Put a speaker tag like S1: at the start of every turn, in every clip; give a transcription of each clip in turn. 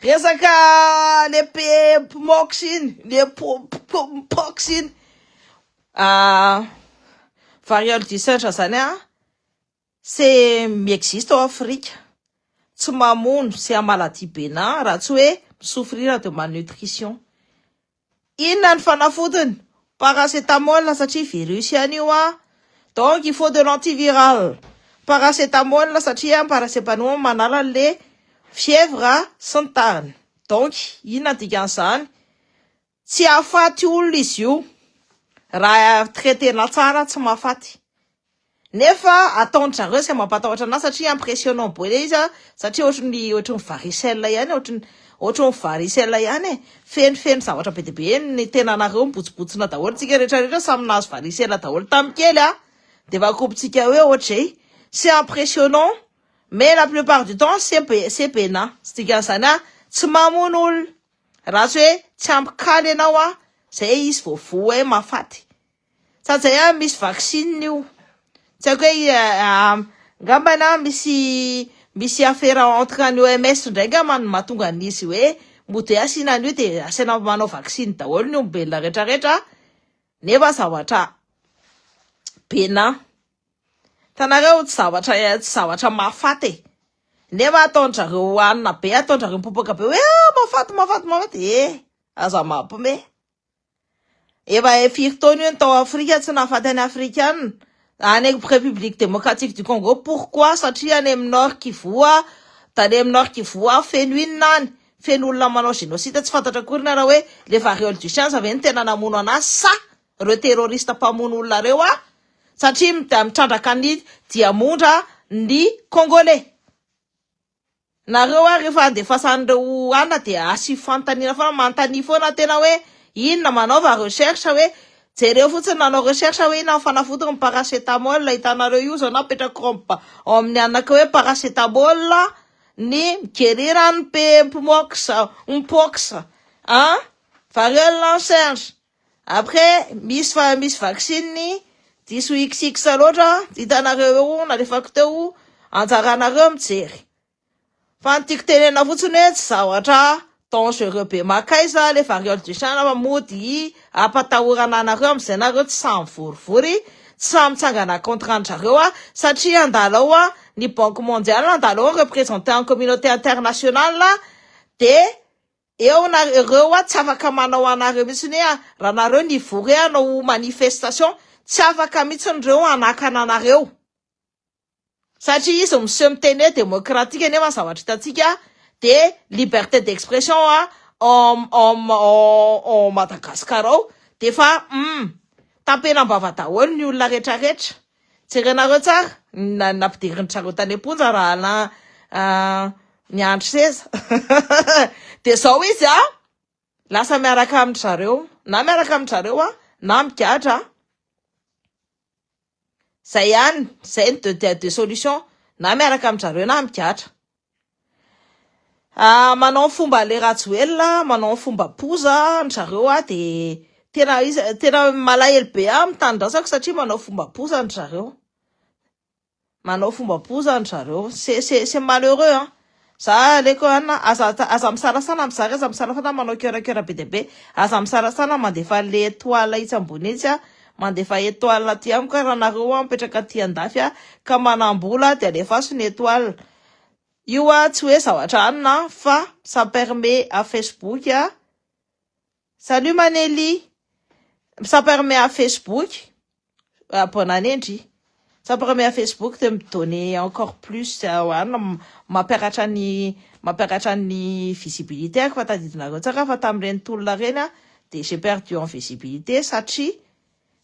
S1: Resaka le mpox iny, le mpox iny, variole du singe zany a, c'est miexiste ao Afrika, tsy mamono, c'est un maladie bénin raha tsy hoe misouffrir de malnutrition. Inona ny fanafodiny? Paracétamol, satria virus ihany io a, donc il faut de l'antiviral, paracétamol, satria paracétamol manala le fièvre sy ny tariny. Donc inona dikan'izany? Tsy ahafaty olona izy io raha traitena tsara, tsy mahafaty, nefa ataon-dry zareo zay mampatahotra anazy satria impressionnant be le izy a, satria ohatry ny varicelle ihany, ohatry ny varicelle ihany e, fenofeno zavatra be dia be ny tenanareo, mibotsibotsina daholo tsika rehetrarehetra, samy nahazo varicelle daholo tamin'ny kely a, de efa kopitsika hoe ohatr'izay. C'est impressionnant, mais la plupart du temps c'est bénin. Tsy dikan'izany a tsy mamono olona raha tsy hoe tsy ampy kaly ianao a, zay izy voavoa hoe mahafaty. Sady zay a, misy vaccine io, tsy haiko hoe ngambana misy affaire entre ny OMS indray ngamba no mahatonga an'izy hoe mody hoe asiana an'io, de asaina manao vaccine daholo ny olombelona rehetrarehetra, nefa zavatra bénin tanareo, tsy zavatra mahafaty e, nefa ataon-drareo hanina be, ataon-drareo mipopoka be hoe ah, mahafaty, mahafaty, mahafaty e, aza mampime. Efa firy taona io ny tao Afrika, tsy nahafaty any Afrikanina any République démocratique du Congo. Pourquoi? Satria any amin'ny Nord Kivu a, tany amin'ny Nord Kivu a, feno inona any? Feno olona manao génocide. Tsy fantatra akory na raha hoe le variole du singe ve ny tena namono anazy sa reo terroriste mpamono olona reo a, satria mitrandraka ny diamondra ny Congolais nareo a. Rehefa andefasan'ireo anina de asy fanontaniana foana, manontania foana tena hoe inona, manaova recherche hoe jereo fotsiny, nanao recherche hoe inona ny fanafodiny ny paracétamol. Hitanareo io zao, napetrako ao amin'ny anaka hoe paracétamol ny miguérir ny mpox, mpox hein, variole singe. Après misy fa misy vaccine diso xx loatra, hitanareo eo nalefako teo, anjaranareo mijery. Fa ny tiako tenena fotsiny hoe tsy zavatra dangereux be makaiza le variole du singe, fa mody ampatahorana anareo am'izay nareo tsy samy vorivory, tsy samy mitsangana contre andrareo a, satria andalo ao a ny Banque mondiale, andalo ao représenté en communauté internationale, de eo nareo a tsy afaka manao anareo mihitsy hoe raha nareo nivory hanao manifestation, tsy afaka mihitsy nyreo anakana anareo, satria izy miseho miteny hoe démocratique, nefa ny zavatra hitantsika de liberté d'expression a en Madagascar ao de fa tampenam-bava daholo ny olona rehetrarehetra. Jerenareo tsara na nampidiriny zareo tany am-ponja raha na miandry seza, de zao izy a lasa miaraka amin-dry zareo, na miaraka amin-dry zareo a na migadra zay ihany. Zay ny deux solution, na miaraka amin-dry zareo na migadra. Manao fomba le Rajoelina, manao fomba poza ny zareo a, de tena izy tena malahelo be a mitanindrazako satria manao fomba poza ny zareo, manao fomba poza ny zareo. C'est malheureux hein. Za aleko ana aza misarasana mizara, aza misarasana manao cœur be dia be, aza misarasana mandefa le étoile itsy ambony itsy a, mandefa étoile aty amiko raha nareo a mipetraka aty andafy a ka manam-bola, de alefaso ny étoile io a. Tsy hoe zavatra anina fa ça permet à Facebook a, salut Maneli, ça permet à Facebook, bonne année ndry, ça permet à Facebook de me donner encore plus hoanina mampiakatra ny visibilité ako. Fa tadidinareo tsara fa tamin'ireny tolona reny a, de j'ai perdu en visibilité satria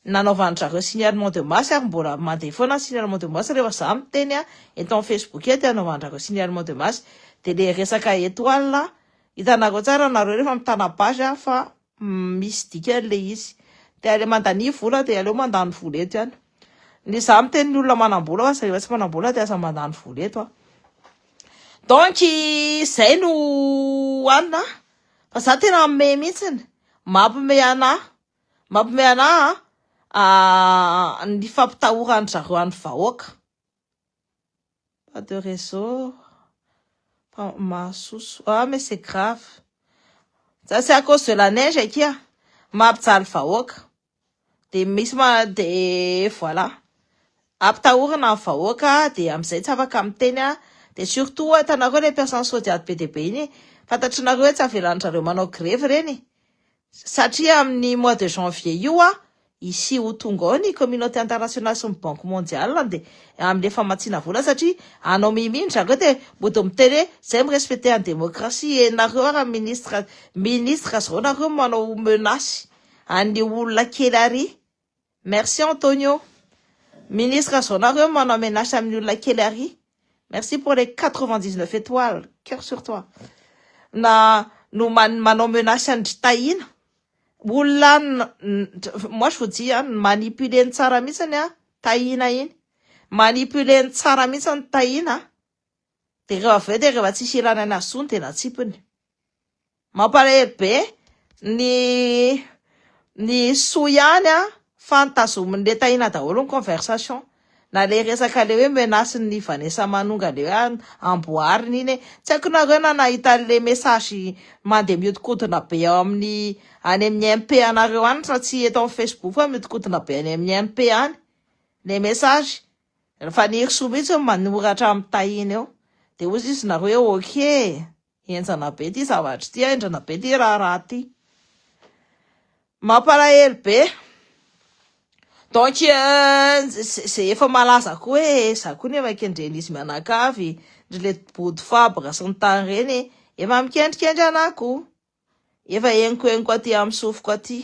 S1: nanaovan-drareo signalement de masse, ary mbola mandeha foana signalement de masse. Rehefa za miteny a eto amin'ny Facebook eto, anaovan-drareo signalement de masse, de le resaka étoile hitanareo tsara nareo rehefa mitana page a, fa misy dikany le izy, de ale mandany vola, de aleo mandany vola eto ihany. Ny za miteny ny olona manam-bola, fa rehefa tsy manam-bola de aza mandany vola eto a. Donc zay no anina fa za tena me mihitsiny, mampime anahy ny fampitahoran-dry zareo an'ny vahoaka. Pas de réseau. Mahasoso. Ah, mais c'est grave. Ça, c'est à cause de la neige akia. Mampijaly vahoaka. De misy ma de voilà. Ampitahorana ny vahoaka de amin'izay tsy afaka miteny a. De surtout hitanareo le personne sodiady be dia be iny, fantatrinareo hoe tsy avelan-drareo manao grève reny. Satria amin'ny mois de janvier io a, isy ho tonga ao ny communauté internationale sy ny Banque mondiale de amin'le famatsiana vola, satria anao mimindra zareo de mody miteny hoe zay mirespecte ny démocratie nareo ara ministre zao nareo manao menace an'ny olona kely ary. Merci Antonio. Ministre zao nareo manao menace amin'ny olona kely ary. Merci pour les 99 étoiles, cœur sur toi. Na no manao menace andry Tahina olona. Moi, je vous dis, hein, manipuleny tsara mihitsiny a Tahina iny, manipuleny tsara mihitsy ny Tahina. De rehefa avy eo de rehefa tsisy ilana anazy tsony de natsipiny. Mampalahelo be ny soa ihany a, fa nitazomin'le Tahina daholo ny conversation na le resaka le hoe menace ny Vanessa Manonga, le hoe amboariny iny e. Tsy haiko nareo na nahita le message mandeha miodikodina be ao amin'ny any amin'ny MP anareo any, fa tsy eto amin'ny Facebook fa miodikodina be any amin'ny MP any le message. Fa Nirisoa mihitsy manoratra amin'ny Tahina eo de ozy izy nareo hoe ok, enjana be ty zavatra ty, enjana be ty raharaha ty, mampalahelo be. Donc zay efa malaza koa hoe za koa nefa kendren'izy mianakavy ndry le body fabre sy ny tany reny efa mikendrikendry anako, efa enikoeniko aty amin'ny sofiko aty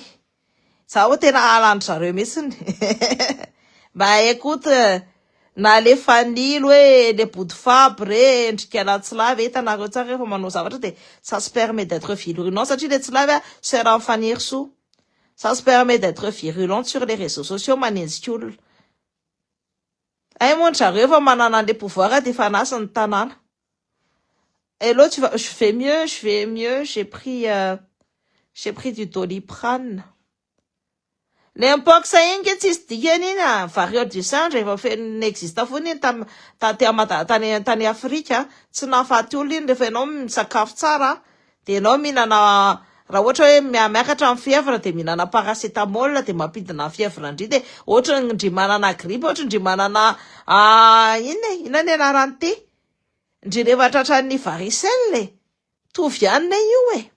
S1: za ho tena alandry zareo mihitsiny. Bah écoute, na le fanilo hoe le body fabre endrika latsilavy, hitanareo tsara rehefa manao zavatra de ça se permet d'être virulent, satria le tsy lavy a sœur amin'ny Fanirisoa, ça se permet d'être virulente sur les réseaux sociaux, manenjika olona ay moa zareo efa manana an'le pouvoir de efa anasy ny tanàna. Hello, tu vas, je vais mieux, je vais mieux, j'ai pris du Doliprane. Le mpox iny ke tsisy dikany iny a, variole du singe efa feno n'existe foana iny tam taty tany Afrika, tsy nahafaty olona iny. Rehefa ianao misakafo tsara de ianao mihinana, raha ohatra hoe miakatra ny fièvre de mihinana paracétamol de mampidina ny fièvre ndry, de ohatra ndry manana grippe, ohatra ndry manana inona e, inona ny anarany ty ndry rehefa tratran'ny varicelle, tovy ihany io e.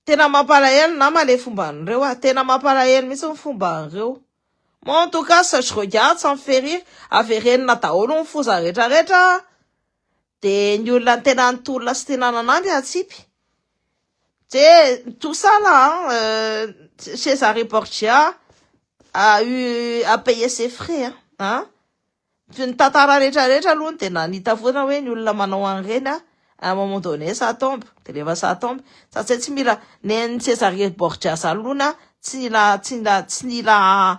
S1: Tena mampalahelo nama le fomba an'ireo a, tena mampalahelo mihitsy ny fomba an'ireo. Moi, en tout cas, ça, je regarde, ça me fait rire. Averenina daholo ny foza rehetrarehetra de ny olona ny tena nitolona sy tena nanampy atsipy de tout ça là, hein, César Borgia a eu à payer ses frais, hein. Ny tantara rehetrarehetra aloha ny tena nita foana hoe ny olona manao an'ireny a, à un moment donné ça tombe, de rehefa ça tombe satria tsy mila ny César Borgia zany aloha tsy nila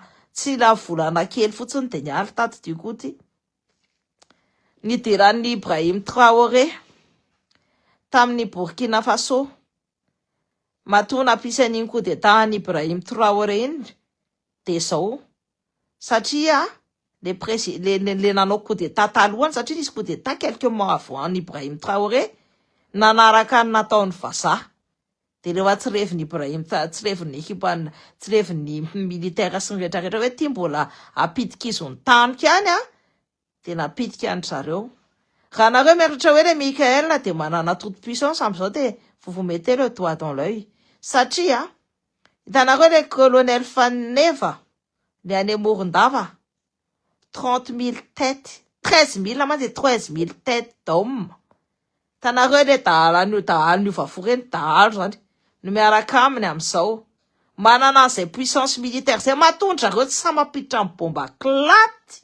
S1: volana kely fotsiny de niala taty. Du coup ty nidiran'ny Ibrahim Traoré tamin'ny Burkina Faso, matoa nampisy an'iny coup d'état an'i Ibrahim Traoré iny de zao, satria le prési le nanao coup d'état talohany, satria nisy coup d'état quelques mois avant an'i Ibrahim Traoré, nanaraka ny nataon'ny vazaha de rehefa tsy revin'ny Ibrahim, tsy revin'ny ekipa, tsy revin'ny militaire sy ny rehetrarehetra hoe ty mbola apitika izy ny tanoka ihany a, de napitika any zareo. Raha nareo miaritra hoe le Michael de manana toute puissance am'izao, de vous vous mettez le doigt dans l'œil, satria hitanareo le colonel Faneva le any Morondava, 30 000 têtes, 13 000 mantsy, 13 000 têtes d'homme. Hitanareo le dahalan'io dahalo niova fo reny, dahalo zany no miaraka aminy am'izao, manana an'izay puissance militaire zay mahatondra reo tsy samy mampiditra ny bomba klaty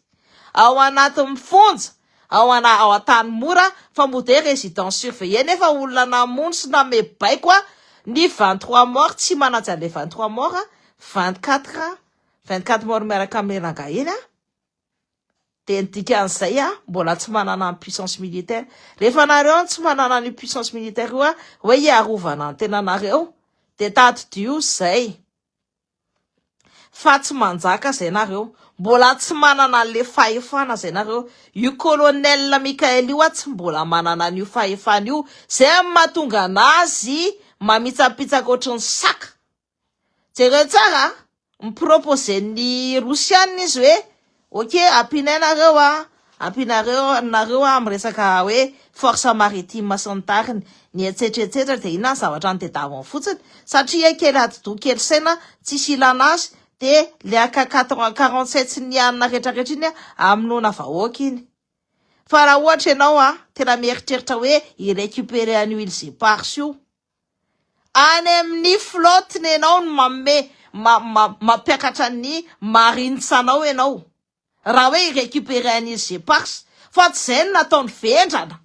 S1: ao anatin'ny fonja ao ana ao an-tany mora fa mody hoe résidence surveillée, nefa olona namono sy name baiko a ny 23 morts, tsy manaja an'le 23 morts a, 24 morts miaraka amin'ny rangahy iny a. De ny dikan'izay a, mbola tsy manana ny puissance militaire. Rehefa nareo tsy manana ny puissance militaire io a, hoe hiarovana ny tenanareo, de tadidio zay. Fa tsy manjaka zay nareo. Mbola tsy manana an'le fahefana zay nareo. Io colonel Mickaël io a tsy mbola manana an'io fahefana io. Zay no mahatonga anazy mamitsapitsaka ohatry ny saka. Jereo tsara a, mi-proposer ny Rosiana izy hoe ok ampianay nareo a, ampianareo nareo a amin'ny resaka hoe force maritime sy ny tariny, ny etsetra etsetra dia inona ny zavatra notadiaviny fotsiny satria kely atidoha kely saina tsisy ilana azy dia le AK 47 sy ny anona rehetrarehetra iny a hamonoana vahoaka iny. Fa raha ohatra ianao a tena mieritreritra hoe hi-récupérer an'io îles Éparses io, Any amin'ny flotte ny enao no manome mampiakatra ny marines anao enao raha hoe hi-recuperer an'i Îles Éparses fa tsy izay no nataony vendrana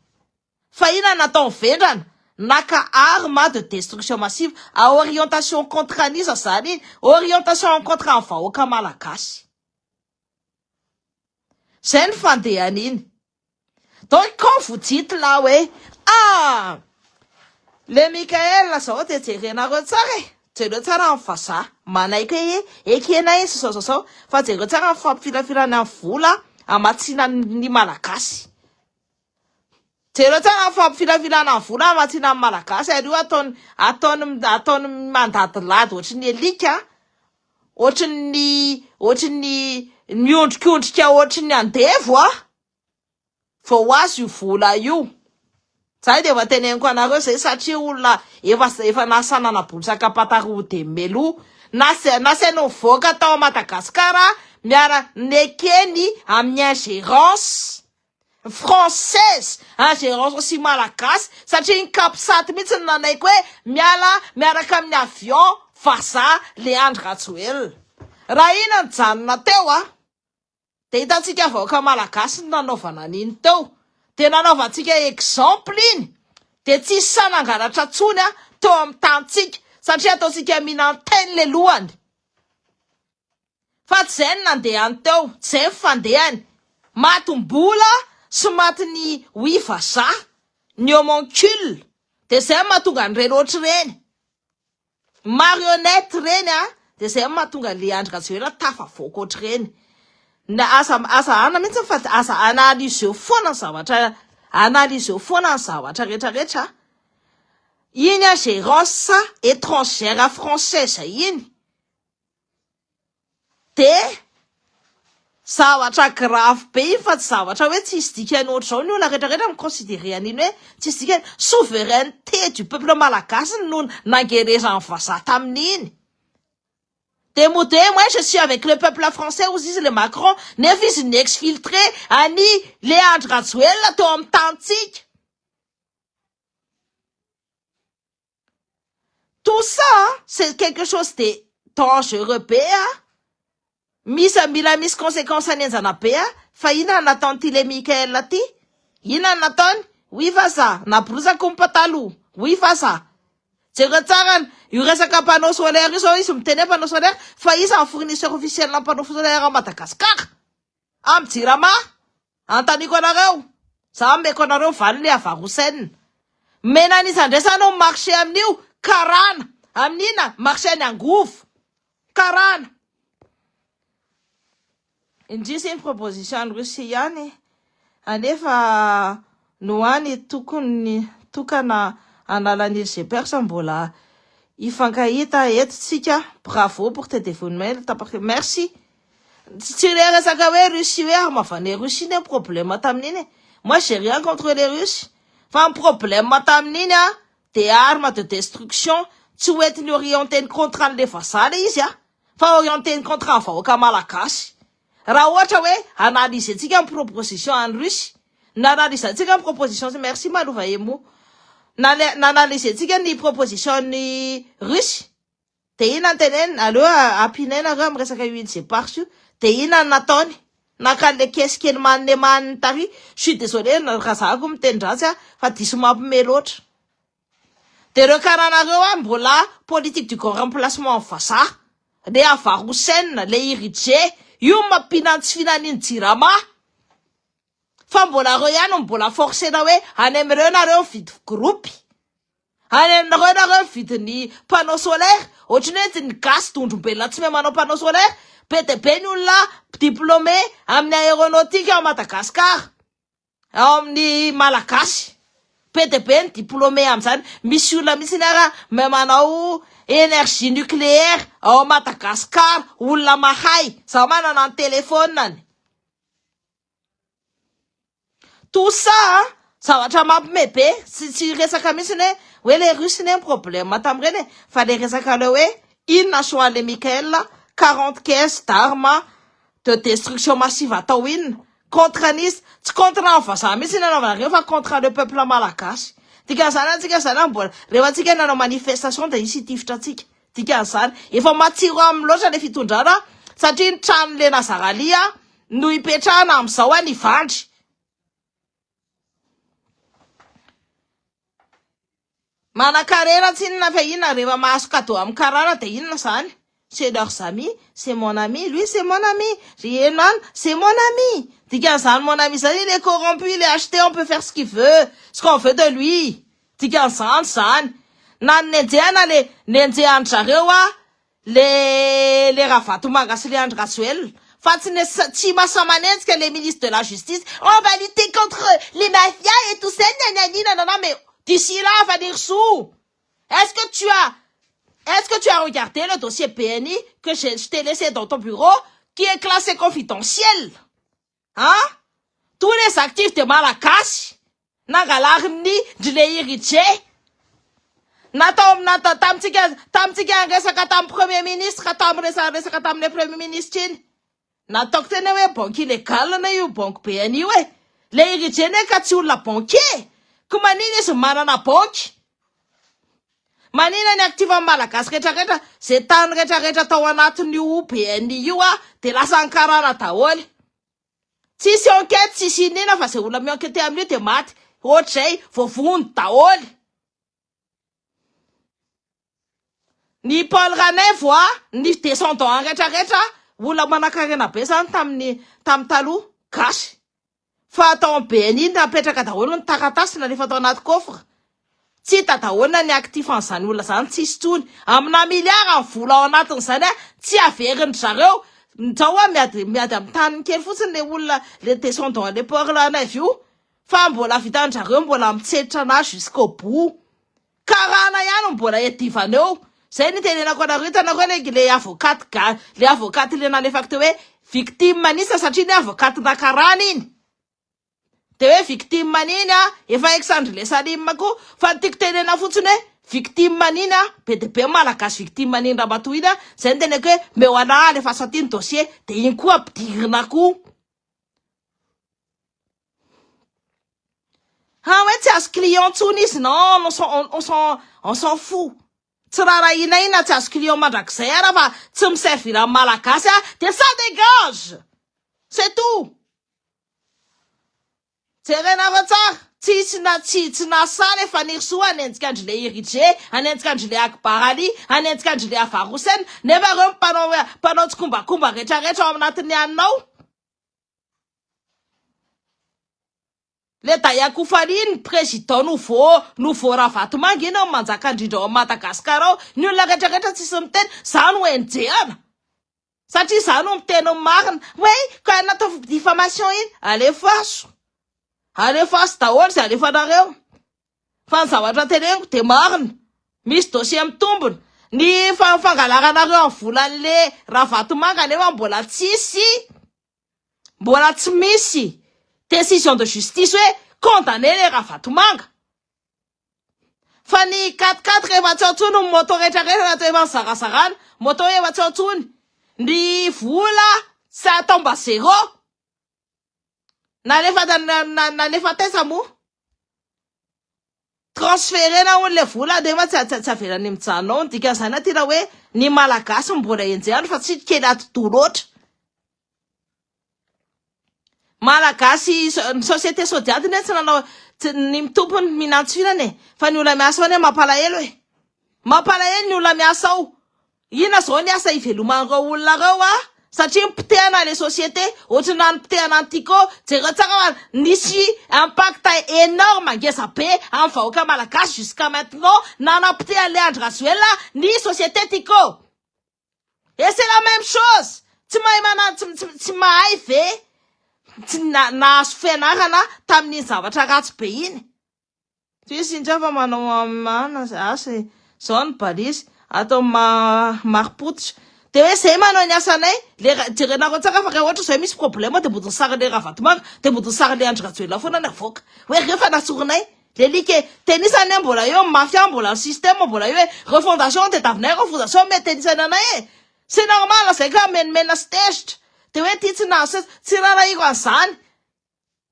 S1: fa inona no nataony vendrana naka arme de destruction massive à orientation contre an'iza zany iny orientation contre ny vahoaka malagasy zay ny fandehan'iny Donc quand vous dites là hoe ah le Michael zao de jerenareo tsara e jereo tsara ny vazaha manaiky hoe ekena izy zao zao zao fa jereo tsara ny fampifilafilany amin'ny vola amatsiana ny malagasy jereo tsara ny fampifilafilana ny vola amatsiana ny malagasy ary io ataony ataony ataony mandadilady ohatry ny alika ohatry ny ohatry ny miondrikondrika ohatry ny andevo a vao ho azy io vola io. Zay de efa teneniko anareo zay satria olona efa efa nasanana bosaka pataro de melo nasa nasaina nivoaka tao Madagascar miara nekeny amin'ny ingérence française ingérence aussi malagasy satria ny capsat mihitsy no nanaiky hoe miala miaraka amin'ny avion vazaha le Andry Rajoelina raha ina nijanona teo a Dia hitantsika vahoaka malagasy ny nanaovana an'iny teo. Dia nanaovantsika exemple iny. Dia tsisy sahy nangalatra tsony a teo amin'ny tanintsika satria ataontsika mihinan-teny le lohany. Fa tsy izay no nandehany teo, tsy izay ny fandehany. Matim-bola sy matin'ny oui vazaha, ny homoncule. Dia izay no mahatonga an'ireny ohatr'ireny. Marionnette reny a, de zay mahatonga le Andry Rajoelina tafavoaka ohatr'ireny. Na aza aza ana mihitsy fa aza analyseo foana ny zavatra analyseo foana ny zavatra rehetrarehetra. Iny ingérence étrangère française iny. De zavatra grave be iny fa tsy zavatra hoe tsisy dikany ohatr'izao ny olona rehetrarehetra mi-considérer an'iny hoe tsisy dikany. Souveraineté du peuple malagasy no nangerezan'ny vazaha tamin'iny. De mody hoe moi je suis avec le peuple français hozy izy le Macron nefa izy ni-exfiltré an'i le Andry Rajoelina teo amin'ny tanintsika. Tout ça c'est quelque chose de dangereux be a! Misy mila misy consequence henjana be a! Fa inona no nataon'ity le Mickaël ty? Inona no nataony? Oui fa za naborosako ny pataloha. Oui fa za. Jereo tsara io resaka panneau solaire io zao izy miteny hoe panneau solaire fa iza ny fournisseur officiel ny panneau solaire ao Madagascar? Amin'ny jirama? Anontaniako anareo, za ameko anareo valiny Avarosen. Mena an'iza ndray zany ao marché amin'io? Karana. Amin'ina? Marché any angovo. Karana. Indrisy iny proposition any Russie ihany anefa no any tokony tokana analan'ily Gepers mbola hifankahita eto tsika bravo pour tes dévouements tapaka merci Tsy le resaka hoe Russie hoe arme avy any Russie ny problème tamin'iny e. Moi j'ai rien contre les Russes. Fa ny problème tamin'iny a de arme de destruction tsy hoentiny orienteny contre an'le vazaha le izy a fa orienteny contre ny vahoaka malagasy. Raha ohatra hoe analyser-tsika ny proposition any Russie, na analyser-tsika ny proposition merci Malova Emo. Na analyser-tsika ny proposition ny Russie De inona no teneniny? Aleo ampianay nareo amin'ny resaka io îles éparses io. De inona no nataony? Naka an'le caisse kely maninemaniny tary. Je suis désolé raha za ko miteny ratsy a, fa diso mampime loatra. De reo karanareo a mbola politique du grand remplacement amin'ny vazaha. Le Avarosen, le Irije, io mampinany tsy fihinan'iny jirama. Fa mbola reo ihany no mbola forcena hoe any amin'ireo nareo mividy groupe. Any aminareo nareo mividy ny panneau solaire, ohatran'ny hoe ny gasy dondrombelona tsy mahay manao panneau solaire, be dia be ny olona diplômé amin'ny aéronautique ao Madagascar, ao amin'ny malagasy, be dia be ny diplômé amin'izany, misy olona mihitsy ara mahay manao énergie nucléaire ao Madagascar, olona mahay, za manana ny téléphone-ny. Tout ça a, zavatra mampime be, tsy tsy resaka mihitsy ny hoe hoe le russe ne problème tamin'ireny e, fa le resaka le hoe inona choix le Michael 40 caisses d'armes de destruction massive atao inona contre an'iza, tsy contre ny vazaha mihitsy ny anaovanareo fa contre le peuple malagasy, dikan'izany antsika zany mbola rehefa antsika nanao manifestation de hisy hitifitra antsika, dikan'izany efa matsiro aminy loatra le fitondrana satria ny tranon'le Nazarali a no hipetrahana amin'izao any Ivandry. Manankarena tsinona fa inona rehefa mahazo cadeau amin'ny karana dia inona izany? C'est leurs amis, c'est mon ami, lui c'est mon ami, ry Enan c'est mon ami. Dikan'izany mon ami izany il est corrompu, il est acheté, on peut faire ce qu'il veut, ce qu'on veut de lui. Dikan'izany izany. Na ny nenjehana le nenjehan-dry zareo a le le Ravatomanga sy le Andry Rajoelina fa tsy ne tsy masahy manenjika le ministre de la justice on va lutter contre les mafias et tout ça nanani nanana mais d'ici là Fanirisoa est-ce que tu as est-ce que tu as regardé le dossier BNI que je, je t'ai laissé dans ton bureau qui est classé confidentiel hein tous les actifs de Malagasy Nangalarin'ny ndry leiry je. Natao amina tamintsika tamintsika niresaka tamin'ny premier ministre tamin'ny resa resaka tamin'ilay premier ministre iny. Nataoko tena hoe banque illegale anie io banque BNI io e. Leiry je anie ka tsy olona banquier. Ko manina izy manana banque. Manina ny actif amin'ny malagasy rehetra rehetra ze tany rehetra rehetra tao anatin'io BNI io a de lasa ny karana daholo. Tsisy enquête tsisy inona fa zay olona mi-enquêter amin'io dia maty ohatr'izay voavono daholo. Ny Paul Ranaivo a, ny descendant rehetra rehetra olona manankarena be zany tamin'ny tamin'ny taloha gasy. Fa tao amin'ny BNI napetraka daholo ny taratasy nalefa tao anaty coffre. Tsy hita daholo na ny actif an'izany olona izany tsisy intsony. Amina milliard ny vola ao anatin'izany a, tsy averin-dry zareo. Zao a miady miady amin'ny taniny kely fotsiny le olona le descendant le Paul Ranaivo io fa mbola vitan-dry zareo mbola mitsetra anazy jusqu'au bout. Karana ihany no mbola iadivana eo. Zay no itenenako anareo, hitanareo le le avocate ga le avocate le nalefako teo hoe victime an'isa satria ny avocate na karana iny. De hoe victime an'iny a, efa ex andry le Salim koa, fa ny tiako tenena fotsiny hoe victime an'iny a, be dia be ny malagasy victime an'iny ramatoa iny a, zay no teneko hoe meo anah alefaso aty ny dossier, de iny koa ampidirina koa. Ha hoe tsy azo client tsony izy, non, on s'en on s'en on s'en fout. Tsy raharahiana iny na tsy azo client mandrakizay ara fa tsy mi-servir amin'ny malagasy a, de ça dégage! C'est tout. Jerenareo tsara, tsisy na tsy tsy nahasahy le Fanirisoa hanenjika an-dry le Iridje, hanenjika an-dry le Akbar Ali, hanenjika an-dry le Avar Houssen, nefa reo mpanao mpanao tsikombakomba retraretra ao anatin'ny anona ao. Le Dayakoufali iny président nouveau nouveau Ravatomanga iny no manjaka indrindra ao Madagascar ao, ny olona retraretra tsisy miteny, za no enjehana. Satria za no miteny ny marina. Hoe ka natao diffamation iny, alefaso. Alefaso daholo izay alefanareo. Fa ny zavatra teneniko dia marina. Misy dossier mitombina. Ny fangalaranareo ny volan'le Ravatomanga nefa mbola tsisy mbola tsy misy décision de justice hoe condamné le Ravatomanga. Fa ny quatre quatre efa tsy ao tsony ny moto rehetra rehetra natao efa nizarazarana moto efa tsy ao tsony ny vola tsy atao mba zéro nalefa nalefa taiza moa transferena hono le vola nefa tsy tsy avelany mijanona ao ny dikan'izany aty raha hoe ny malagasy mbola enjehana fa tsy kely atidoha loatra Malagasy ny société Sodiat ne tsy nanao ny mitompony mihinantsy fihinana e fa ny olona miasa ao anie mampalahelo e mampalahelo ny olona miasa ao inona zao ny asa iveloman'ireo olona ireo a Satria mipotehana le société, ohatry ny nanipotehana an'i Tiko, jereo tsara fa nisy impact énorme ngeza be amin'ny vahoaka malagasy jusqu'à maintenant nanapotehan'le Andry Rajoelina ny société Tiko. Et c'est la même chose. Tsy mahay mana tsy mahay ve tsy nahazo fianarana tamin'iny zavatra ratsy be iny. Tsisy indray fa manao amana asa zao ny balisy atao maripototra. De hoe zay manao ny asanay le jerenareo tsara fa raha ohatra zao misy problème de mody ny sarin'le Ravatomanga, de mody ny sarin'le Andry Rajoelina foana ny avoaka. Hoe reo fa nasorinay. Le like tenisany mbola eo mafia, mbola système mbola eo hoe refondation tadiavinay, refondation mais tenisany anay e. C'est normal zay ka menimena sy tezitra. De hoe ty tsy nahazo seza, tsy raharahiko an'izany.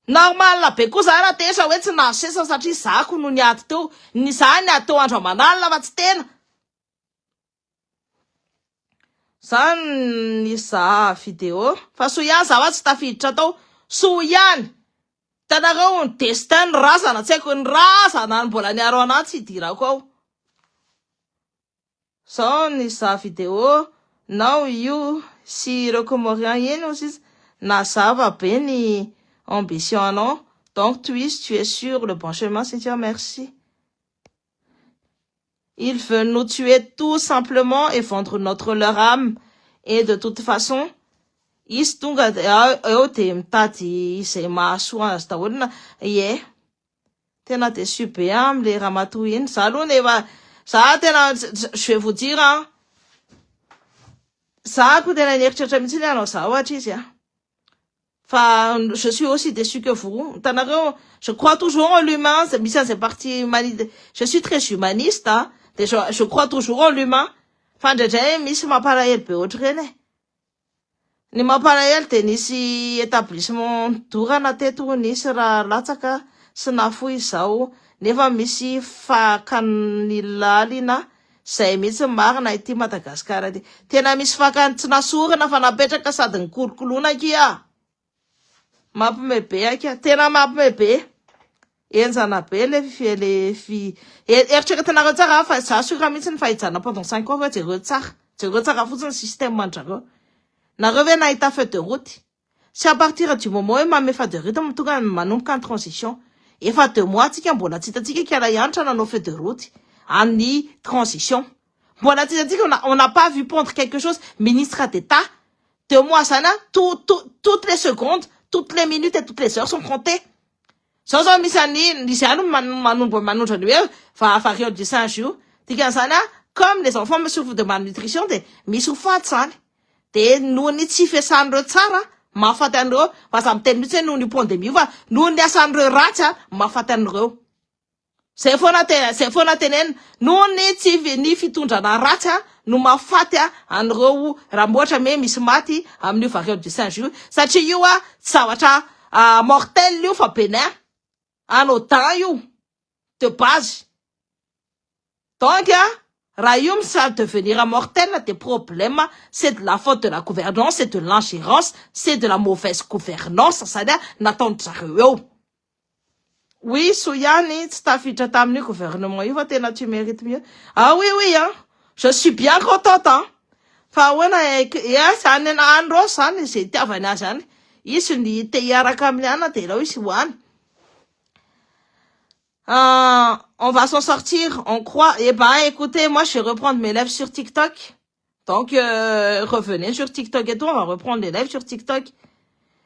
S1: Normal be koa za raha tezitra hoe tsy nahazo seza satria zako no niady teo. Ny za niady teo andro aman'alina fa tsy tena. Za nizaha vidéo fa soa ihany za fa tsy tafiditra tao. Soa ihany. Hitanareo ny destin ny razana, tsy haiko ny razana ny mbola niaro anahy tsy hidirako ao. Zao nizaha vidéo nao io sy ireo Comoriens iny ozy izy nazava be ny ambition anao. Donc tu es sur le bon chemin, Cynthia, merci. Il veut nous tuer tout simplement et vendre notre leur âme. Et de toute façon, izy tonga eo de mitady izay mahasoa azy daholo na ie. Tena déçu be am'le ramatoa iny. Za aloha nefa za tena, je vais vous dire hein, za ko tena nieritreritra mihitsy ny hanao za ohatra izy a. Fa je suis aussi déçu que vous. Hitanareo, je crois toujours en l'humain, misy an'izay partie humanité. Je suis très humaniste, hein. De je crois toujours en l'humain. Fa indraindray misy mampalahelo be ohatry ireny e. Ny mampalahelo de nisy établissement dorana teto, nisy raha latsaka sy nafoy izao, nefa misy fakany lalina zay mihitsy marina ity Madagasikara ty. Tena misy fakany tsy nasorina fa napetraka sady nikolokoloana akia. Mampime be akia, tena mampime be. Enjana be le fi eritreretinareo tsara fa za sura mihitsy ny fahijana pendant 5 ans fa jereo tsara. Jereo tsara fotsiny système andrareo. Nareo ve nahita feuille de route? C'est à partir du moment hoe manome feuille de route tonga manomboka ny transition. Efa 2 mois tsika mbola tsy hitantsika kala hianatra nanao feuille de route amin'ny transition. Mbola tsy hitantsika, on n'a pas vu pondre quelque chose ministre d'État. 2 mois zany a, toutes les secondes, toutes les minutes et toutes les heures sont comptées. Zao zao misy any nisy ihany manombo manondro any hoe fa variole du singe io. Dikan'izany a, comme les enfants souffrent de malnutrition de misy ho faty zany. De noho ny tsy fiasan'ireo tsara mahafaty an'ireo, fa za miteny mihitsy hoe noho ny pandémie io fa noho ny asan'ireo ratsy a mahafaty an'ireo. Zay foana te zay foana tenenina, noho ny tsy ny fitondrana ratsy a no mahafaty a an'ireo raha ohatra hoe misy maty amin'io variole du singe io, satria io a tsy zavatra mortel io fa bénin, anodin io de base. Donc a raha io ça devenir mortel des problèmes, c'est de la faute de la gouvernance, c'est de l'ingérence, c'est de la mauvaise gouvernance zany a nataony zareo eo. Oui, soa ihany tsy tafiditra tamin'io gouvernement io fa tena tu mérites mieux. Ah oui, hein. Je suis bien contente, hein. Fa ahoana e zany any reo zany zay itiavany azy any. Izy ny te hiaraka amin'ny ana de aleo izy hoany. On va s'en sortir, on croit. Eh ben, écoutez, moi, je vais reprendre mes lives sur TikTok. Donc, revenez sur TikTok et tout, on va reprendre les lives sur TikTok.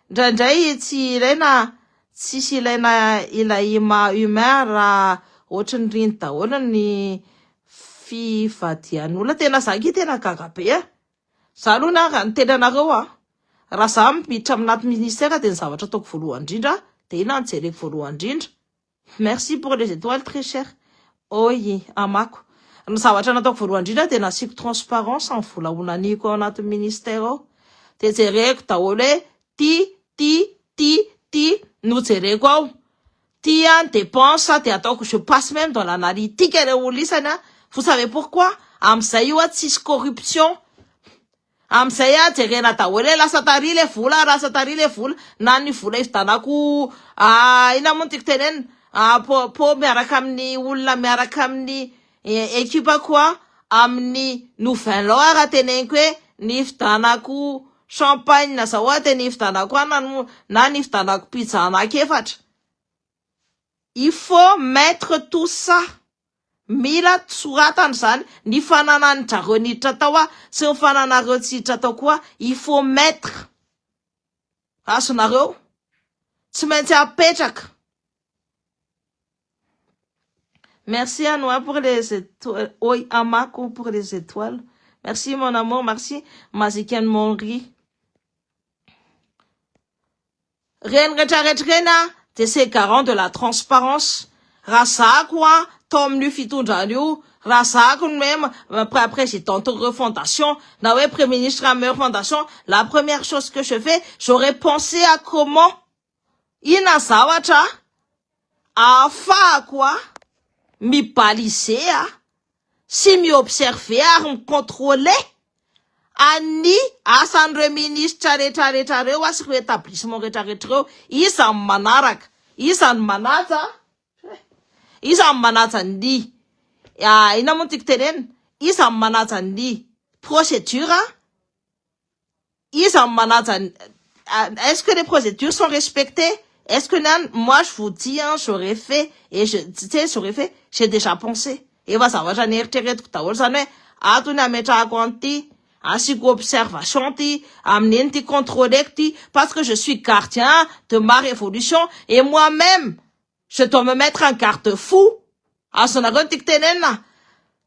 S1: Indraindray tsy ilaina, tsisy ilaina ilay maha humain raha ohatry ny riny daholo ny fivadian'olona. Tena za nge tena gaga be a. Za aloha na raha ny tenanareo a, raha za miditra aminaty ministère de ny zavatra ataoko voalohany indrindra de ina ny jereko voalohany indrindra. Merci pour les étoiles, très cher. Oi, amako. Ny zavatra nataoko voalohany indrindra de nasiako transparence ny vola honaniko ao anatin'ny ministère ao. De jereko daholo hoe ty, ty, ty, ty no jereko ao. Ty a ny dépense de ataoko, je passe même dans l'analytique reo olo isany a. Vous savez pourquoi? Am'izay io a tsisy corruption. Am'izay a jerena daholo hoe lasa tary le vola, lasa tary le vola. Na ny vola ividanako ina moa no tiako tenenina? Po miaraka amin'ny olona, miaraka amin'ny équipe koa amin'ny nouvel an raha teneniko hoe ny vidanako Champagne zao a, de nividanako ana na nividanako pizza anaky efatra. Il faut mettre tout ça, mila soratana zany ny fananany zareo niditra tao a sy ny fananareo tsy hiditra tao koa. Il faut mettre, azonareo, tsy maintsy apetraka. Merci à Noah pour les étoiles. Oi, Amako pour les étoiles. Merci mon amour, merci Maziken Monri. Reny rehetrarehetra reny a, de c'est garant de la transparence. Raha zako a tao amin'io fitondrana io, raha zako ny hoe président de refondation na hoe premier ministre amy refondation, la première chose que je fais, j'aurais pensé à comment ina zavatra ahafahako a mibaliser a sy miobserver ary micontrôler any asan'ireo ministra rehetrarehetra reo a sy reo établissement rehetrarehetra reo, iza ny manaraka, iza ny manaja, iza ny manaja ny ina moa no tiako tenenina, iza ny manaja ny procédure, iza ny manaja, est-ce que les procédures sont respectées, est-ce que nan. Moi je vous dis hein, j'aurais fait et je, tu sais, j'aurais fait, j'ai déjà pensé, efa zavatra nieritreretiko daholo zany hoe ato ny ametrahako an'ity, asiko observation ty amin'iny ty, contrôleko ty, parce que je suis gardien de ma révolution et moi-même je dois me mettre un garde-fou. Azonareo ny tiako tenenina,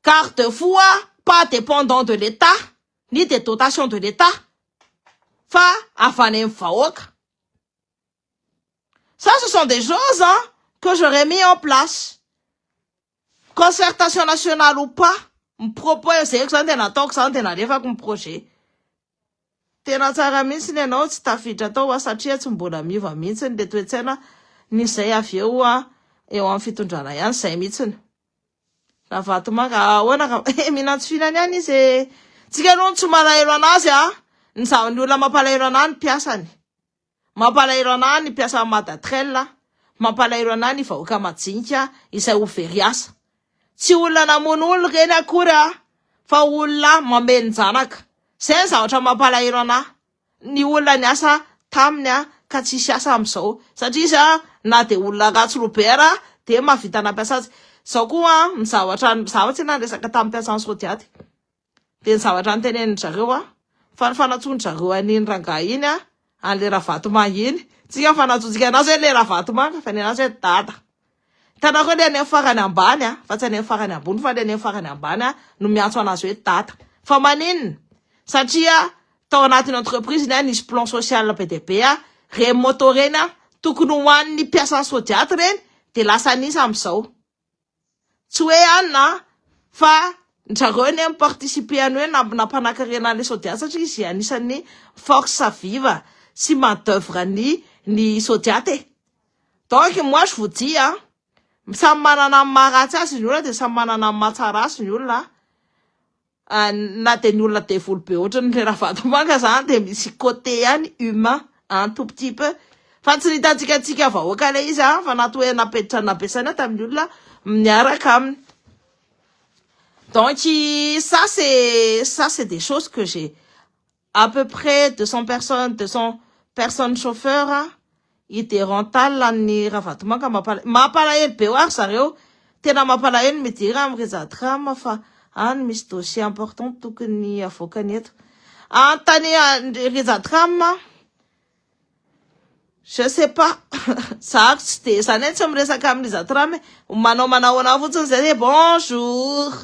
S1: garde-fou a, pas dépendant de l'État ni des dotations de l'État, fa avy any amin'ny vahoaka. Ça, ce sont des choses, hein, que j'aurais mis en place, concertation nationale ou pas. Mipropos zay zany tena ataoko zany, tena alefako ny projet tena tsara mihitsy ny ianao tsy tafiditra tao a, satria tsy mbola miova mihitsy ny le toetsaina ny zay avy eo a eo amin'ny fitondrana ihany zay mihitsiny. Ravatomanga ahoana ka mihinantsy fihinany ihany izy e. Tsika aloha tsy malahelo anazy a, ny ny olona mampalahelo anahy ny mpiasany, mampalahelo anahy ny mpiasa Madatrel, mampalahelo anahy ny vahoaka majinika izay ho very asa. Tsy olona namono olona reny akory a, fa olona mamelon-janaka zay ny zavatra mampalahelo anahy, ny olona ny asa taminy a ka tsisy asa am'izao, satria izy a na de olona ratsy robert de mahavita nampiasa azy zao koa. Ny zavatra zavatsy na resaka tamin'ny mpiasan'ny Sodiaty, de ny zavatra nytenenin zareo a, fa ny fanatsoany zareo an'iny rangahy iny a, an'le Ravatomanga iny, tsika fanatsotsika anazy hoe le Ravatomanga, fa ny anazy hoe dada. Hitanareo, le any amin'ny farany ambany a, fa tsy any amin'ny farany ambony, fa le any amin'ny farany ambany a no miantso anazy hoe dada. Fa maninona? Satria tao anatin'ny entreprise iny a nisy plan social be dia be a, reny moto reny a tokony hoan'ny mpiasan'ny Sodiaty reny, de lasa anisa am'izao. Tsy hoe anina fa zareo ny miparticiper any hoe nampanankarena an'le Sodiaty, satria izy anisan'ny force vive sy main d'œuvre ny Sodiaty e. Donc moi je vous dis hein, samy manana ny maharatsy azy ny olona, de samy manana ny mahatsara azy ny olona. Na de ny olona devoly be ohatrany le Ravatomanga zany, de misy côté ihany humain un tout petit peu, fa tsy nitantsika antsika vahoaka le izy a, fa nato hoe napetitra nampiasaina tamin'ny olona miaraka aminy. Donc ça c'est des choses que j'ai à peu près 200 personnes, 200 personnes chauffeurs idérental ny Ravatomanga. Mampalahelo be ho ary zareo, tena mampalahelo. Midira amy Rizatram fa any misy dossier important tokony avoakany eto antany Rizatram, je sais pas, zako tsy de zany hoe tsy miresaka amy Rizatram, manao anao fotsiny zay hoe bonjour,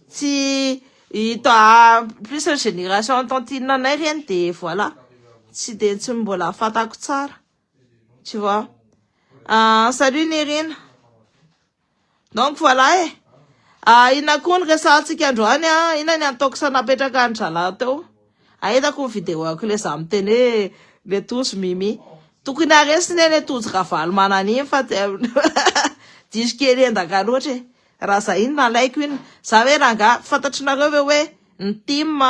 S1: tsy hita plus génération tantine anay reny, de voilà, tsy de tsy mbola fantako tsara, tu vois. Salut Nirina. Donc voilà e. Ina koa ny resahantsika androany a? Ina ny ataoko sa napetraka ny zalahy teo? Ahitako ny vidéo ako le za miteny hoe le tozy mimi tokony aresiny eny tozy Ravalomanana iny, fa diso kely endaka loatra e. Raha za iny nalaiko iny za hoe ranga, fantatrinareo ve hoe ny TIM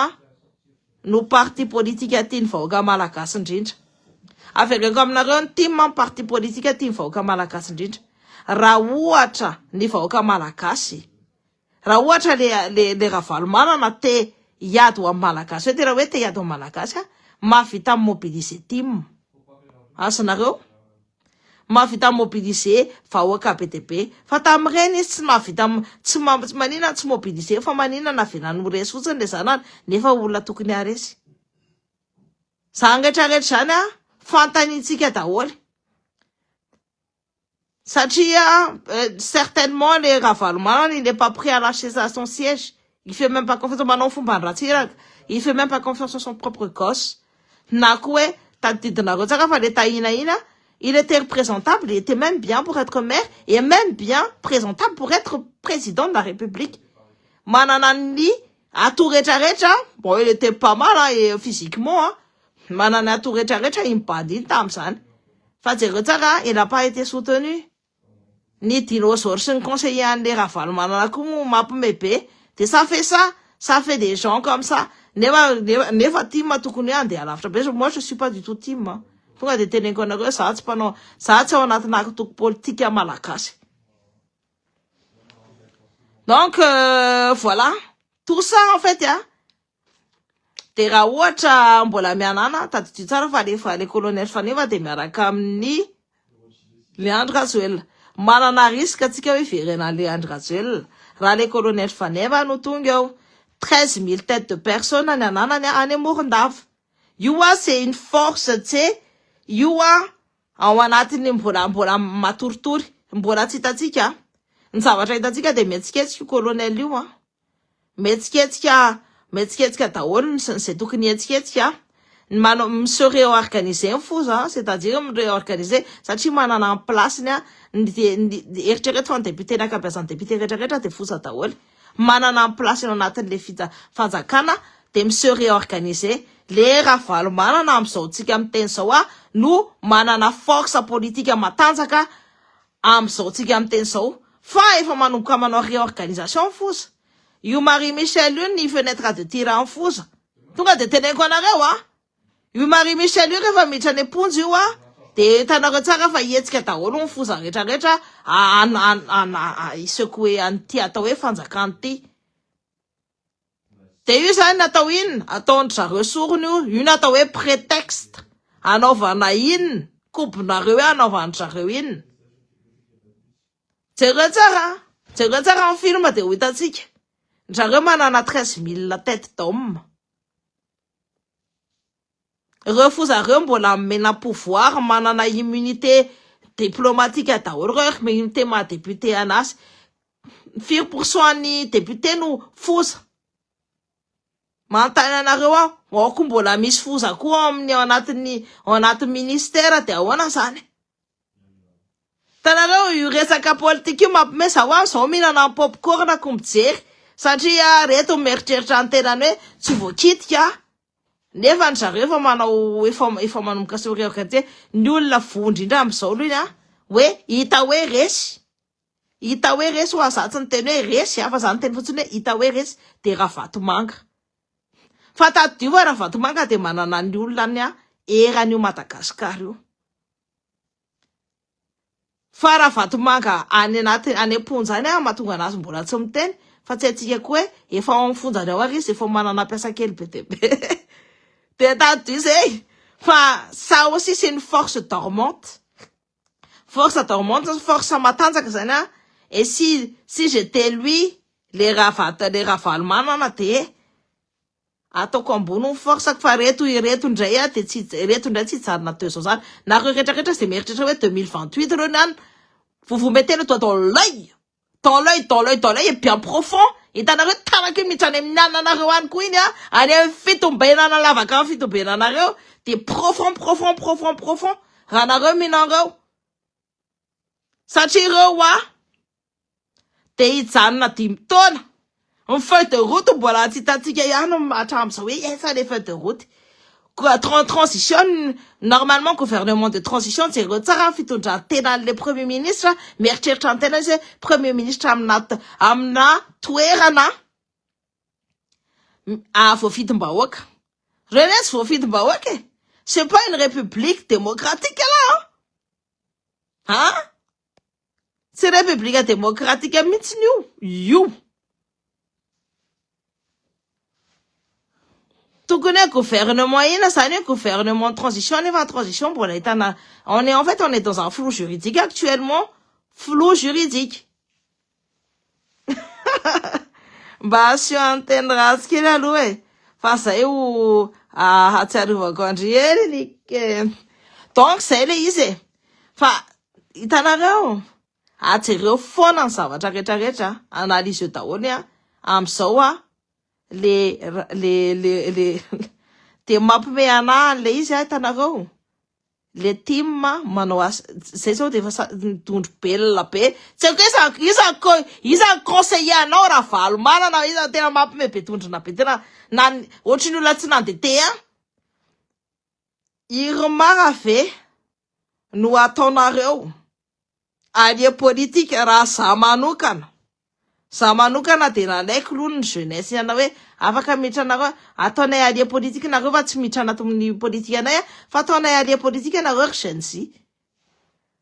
S1: no parti politique tiany vahoaka malagasy indrindra? Avereko aminareo, ny TIM ny parti politique tiany vahoaka malagasy indrindra. Raha ohatra ny vahoaka malagasy, raha ohatra le Ravalomanana te hiady ho amin'ny malagasy, hoe tena hoe te hiady ho amin'ny malagasy a, Mahavita mi-mobiliser tim. Azonareo? Mahavita mi-mobiliser vahoaka be dia be. Fa tamin'ireny izy tsy mahavita tsy maninona tsy mobiliser fa maninona navelany ho resy fotsiny le zanany nefa olona tokony haharesy. Zany rehetra rehetra zany a fantanintsika daholo. Satria certainement le Ravalomanana il n'est pas prêt à lâcher son siège. Il fait même pas confiance manao fomba Ratsiraka. Il fait même pas confiance en son propre gosse. Na koa hoe tadidinareo tsara fa le Tahina iny il était représentable, il était même bien pour être maire et même bien présentable pour être président de la République. Manana ny ato rehetrarehetra, bon il était pas mal hein, et physiquement hein. Manana ato rehetrarehetra iny bandy iny tamin'izany. Fa jereo tsara, il n'a pas été soutenu. Ny dinosaure sy ny conseiller an'le Ravalomanana koa moa mampime be. De ça fait ça, ça fait des gens comme ça. Nefa nefa tim tokony hoe andeha lavitra be. Moi je suis pas du tout tim. Hein. Tonga de teneniko anareo za tsy mpanao, za tsy ao anatina antoko politika malagasy. Donc voilà, tout ça en fait hein. De raha ohatra mbola mianana tadidio tsara fa lefa le colonel Faneva de miaraka amin'ny le Andry Rajoelina. Manana risque atsika hoe verena le Andry Rajoelina. Raha le colonel Faneva no tonga eo 13 000 têtes de personnes ny ananany any Morondava. Io a c'est une force tse io a ao anatin'ny mbola matoritory mbola tsy hitantsika. Ny zavatra hitantsika de mihetsiketsika io colonel io a. Mihetsiketsika mihetsiketsika daholo ny zay tokony hihetsiketsika. Ny manao mi-se réorganiser ny foza, c'est-à-dire mi-réorganiser satria manana ny place-ny a ny eritrereto fa ny député ny ankabeazan'ny député rehetrarehetra de foza daholo. Manana ny place-ny ao anatin'le fanjakana de mi-se réorganiser. Le Ravalomanana amin'izao tsika miteny zao a no manana force politique matanjaka amin'izao tsika miteny zao fa efa manomboka manao réorganisation foza. Io Marie Michel io ny fenêtre de tir amin'ny foza. Tonga de teneniko anareo a. Io Marie Michel io rehefa miditra any am-ponja io a de hitanareo tsara fa hihetsika daholo ny foza rehetrarehetra hi-secouer an'ity atao hoe fanjakana ity. De io zany natao inona? Ataon-dry zareo sorona io, io natao hoe prétexte anaovana inona? Kobonareo hoe anaovan-dry zareo inona? Jereo tsara, jereo tsara ny film de ho hitantsika. Zareo manana 13 000 têtes d'homme. Ireo foza reo mbola mena pouvoir manana immunité diplomatique daholo reo immunité maha député anazy. Firy pourcent ny député no foza. Manontany anareo aho, ao koa mbola misy foza koa amin'ny ao anatin'ny ao anatin'ny ministère de ahoana zany? Hitanareo io resaka politika io mampime zaho aho zao mihinana ny popcorn ko mijery satria reto mieritreritra ny tenany hoe tsy voakitika nefa ny zareo efa manao efa manomboka se réorganiser ny olona voa indrindra amin'izao aloha iny a hoe hita hoe resy hita hoe resy ho za tsy niteny hoe resy a fa za niteny fotsiny hoe hita hoe resy de Ravatomanga fa tadidio fa Ravatomanga de manana ny olona ny a eran'io Madagasikara io fa Ravatomanga any anaty any am-ponja any a mahatonga anazy mbola tsy miteny fa tsy haintsika koa hoe efa ao amin'ny fonjany ao ary izy efa manana mpiasa kely be dia be de tadidio zay fa ça aussi c'est une force dormante, force dormante, force matanjaka zany a. Et si j'étais lui le Ravato le Ravalomanana de ataoko ambony ny force fa reto ireto indray a de tsy reto indray tsy hijanona teo zao zany nareo rehetrarehetra zay mieritreritra hoe 2028 reo ny any, vous vous mettez le doigt dans l'œil, dans l'œil, dans l'œil, dans l'œil et bien profond. Hitanareo tanako io miditra any amin'ny ananareo any koa iny a any amin'ny fitombenana lavaka amin'ny fitombenanareo de profond, profond, profond, profond raha nareo mihinanreo satria ireo a de hijanona 5 taona. Ny feuille de route mbola tsy hitantsika ihany hatramin'izao hoe esa le feuille de route transition. Normalement gouvernement de transition, jereo tsara ny fitondran-tenan'le premier ministre mieritreritra ny tena izy hoe premier ministre amina toerana voafidim-bahoaka reny tsy voafidim-bahoaka e. C'est pas une république démocratique là hein, tsy république démocratique mihitsiny io. Tokony hoe gouvernement ina zany hoe gouvernement de transition, nefa transition mbola ahitana, on est en fait, on est dans un flou juridique actuellement, flou juridique. Mba asio anteny ratsy kely aloha e, fa zay ho ahatsiarovako andry ely. Donc zay le izy e, fa hitanareo, ajereo foana ny zavatra rehetrarehetra, analyse eo daholo a. Am'izao a, le de mampime anahy le izy a, hitanareo le tim manao asa zay zao de efa nidondro belona be, tsy haiko iza iza conseiller anao raha valo manana iza. Tena mampime be, dondrona be tena, na ohatry ny olona tsy nandeha te a irmara ve no ataonareo allié politique. Raha za manokana de nalaiko aloha ny jeunesse ana hoe afaka miditra anareo, ataonay allié politique nareo, fa tsy miditra anatin'ny politique anay a, fa ataonay allié politique nareo ry Gen Z,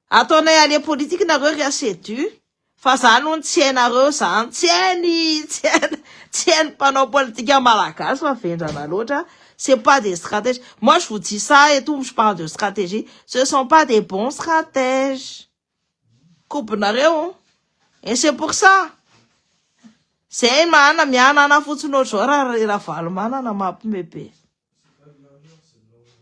S1: ataonay allié politique nareo ry ACDU, fa zany hono tsy hainareo zany, tsy hainy mpanao politika malagasy fa vendrana loatra. C'est pas des stratèges, moi je vous dis ça et tout, je parle de stratégie, ce sont pas des bons stratèges kobonareo, et c'est pour ça zay mana mianana fotsiny ohatr'izao raha Ravalomanana mampime be.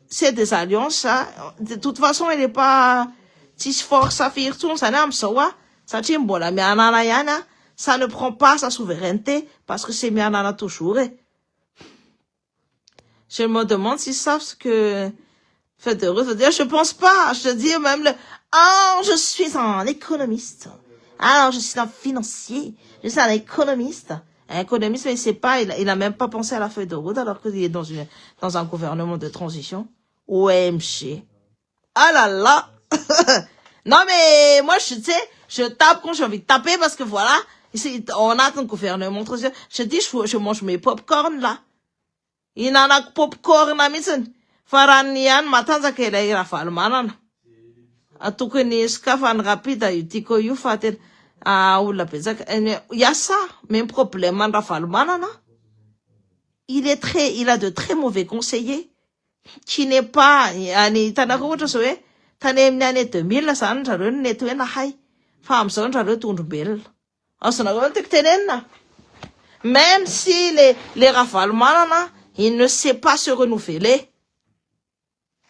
S1: C'est des alliances, hein. De toute façon il est pas tsisy force firy tsony zany am'izao a, satria mbola mianana ihany a, ça ne prend pas sa souveraineté parce que c'est mianana toujours. E je me demande s'ils savent ce que fait de route. Je pense pas, je te dis même le oh, je suis un économiste, alors je suis un financier, je suis un économiste. Un économiste, mais il sait pas, il a même pas pensé à la feuille de route alors qu'il est dans un gouvernement de transition. OMG. Ah là là. Non mais moi, je sais, je tape quand j'ai envie de taper parce que voilà, on a un gouvernement de transition. Je dis, je mange mes popcorn là. Ihinanako popcorn mihitsiny fa raha ny ihany matanjaka ilay Ravalomanana tokony sokafany rapide io tiako io, fa tena olona betsaka iasa même problème any Ravalomanana, il a de très mauvais conseillers qui n'est pas any. Hitanareo ohatra zao hoe tany amin'ny année 2000 zany ndrareo no nety hoe nahay, fa am'izao ndrareo tondrombelona, azonareo no tiako tenenina. Même si les Ravalomanana, il ne sait pas se renouveler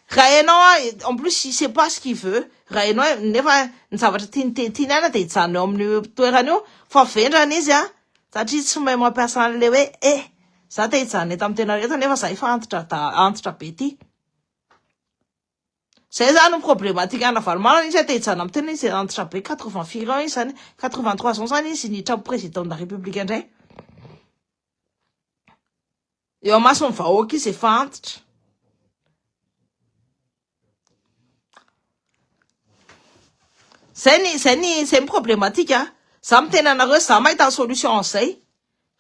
S1: raha ianao, en plus il sait pas ce qu'il veut raha ianao, nefa ny zavatra tiany tiany ana de hijanona eo amin'ny toerana io, fa vendrana izy a, satria tsy mahay mampiasa an'le hoe eh za te hijanona eto amin'ny tena reto, nefa za efa antitra da antitra be ty. Zay zany no problématique ana Ravalomanana izy, te hijanona amin'ny tena izy, antitra be, 84 ans izy zany, 83 ans zany izy niditra président de la République indray eo amasony vahoaka izy efa antitra. Zay ny problématique a. Za miteny anareo, za mahita solution an'izay,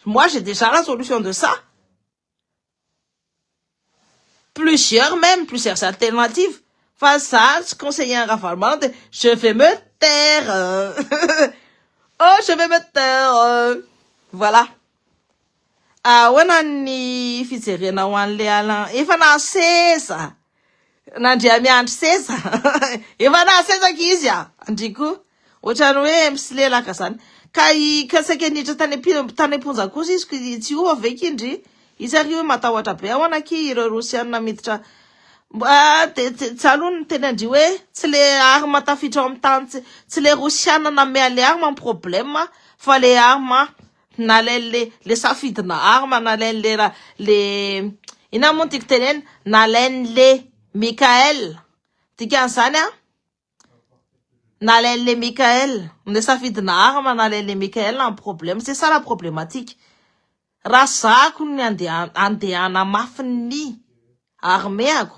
S1: moi j'ai déjà la solution de ça, plusieurs même, plusieurs alternatives, fa za tsy conseiller Ravalomanana de je vais me taire, oh, je vais me taire, voilà. Ahoana ny fijerena ho an'le Alain efa naseza nandria miandry seza, efa nasezaka izy a, andriko ohatrany hoe misilelaka zany ka i ka saika niditra tany am-ponja kosa izy, tsy ova ve kindry izy ary hoe matahotra be ahoana ki ireo Rosianina miditra de tsy aloha ny teny andry hoe tsy le arme tafiditra ao amin'ny tany, tsy le Rosianina name ale arme ny problème, fa le arme nalain'le le safidina arme nalain'le raha le ina moa no tiako tenena, nalain'le Michael, dikan'izany a, nalain'le Michael le safidina arme nalain'le Michael ny problème, c'est ça la problématique. Raha zako ny andeha andehana mafy arméako,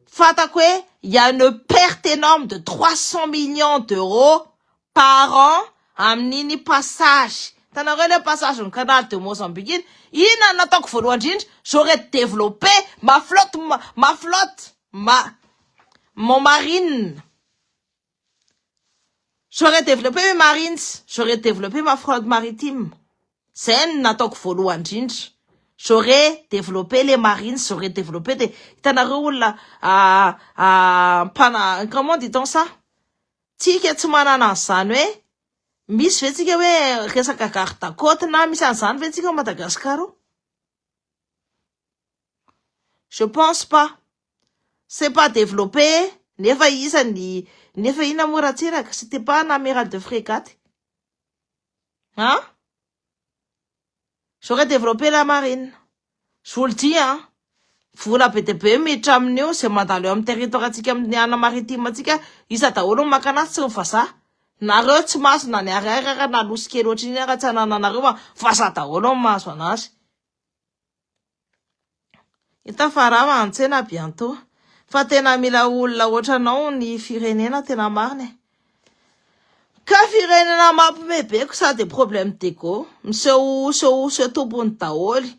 S1: fantako hoe il y a une perte énorme de 300 millions d'euros par an amin'iny passage tanareo le passage ny canal de Mozambique iny. Ina nataoko voalohany indrindra? J'aurais développé ma flotte, ma flotte, ma mon marine, j'aurais développé mes marines, j'aurais développé ma flotte maritime. Zay no nataoko voalohany indrindra. J'aurais développé les marines, j'aurais développé des hitanareo olona mpana, comment dit-on ça? Tsika tsy manana an'izany hoe misy ve tsika hoe resaka garde côte na misy an'izany ve tsika ao Madagascar ao? Je pense pas. C'est pas développé nefa isany nefa inona moa Ratsiraka? C'était pas un amiral de frégate. Hein? J'aurais développé la marine. Je vous le dis, hein. Vola be dia be miditra amin'io izay mandalo eo amin'ny territoire antsika amin'ny ana maritime antsika iza daholo no maka anazy tsy ny vazaha. Nareo tsy mahazo na ny ariary ara na losy kely ohatran'iny ara tsy anananareo fa vazaha daholo no mahazo anazy. Hita fa rava ny tsena bientôt. Fa tena mila olona ohatranao ny firenena tena marina e. Ka firenena mampime be ko sady problème d'ego. Miseho seho seho tompony daholo.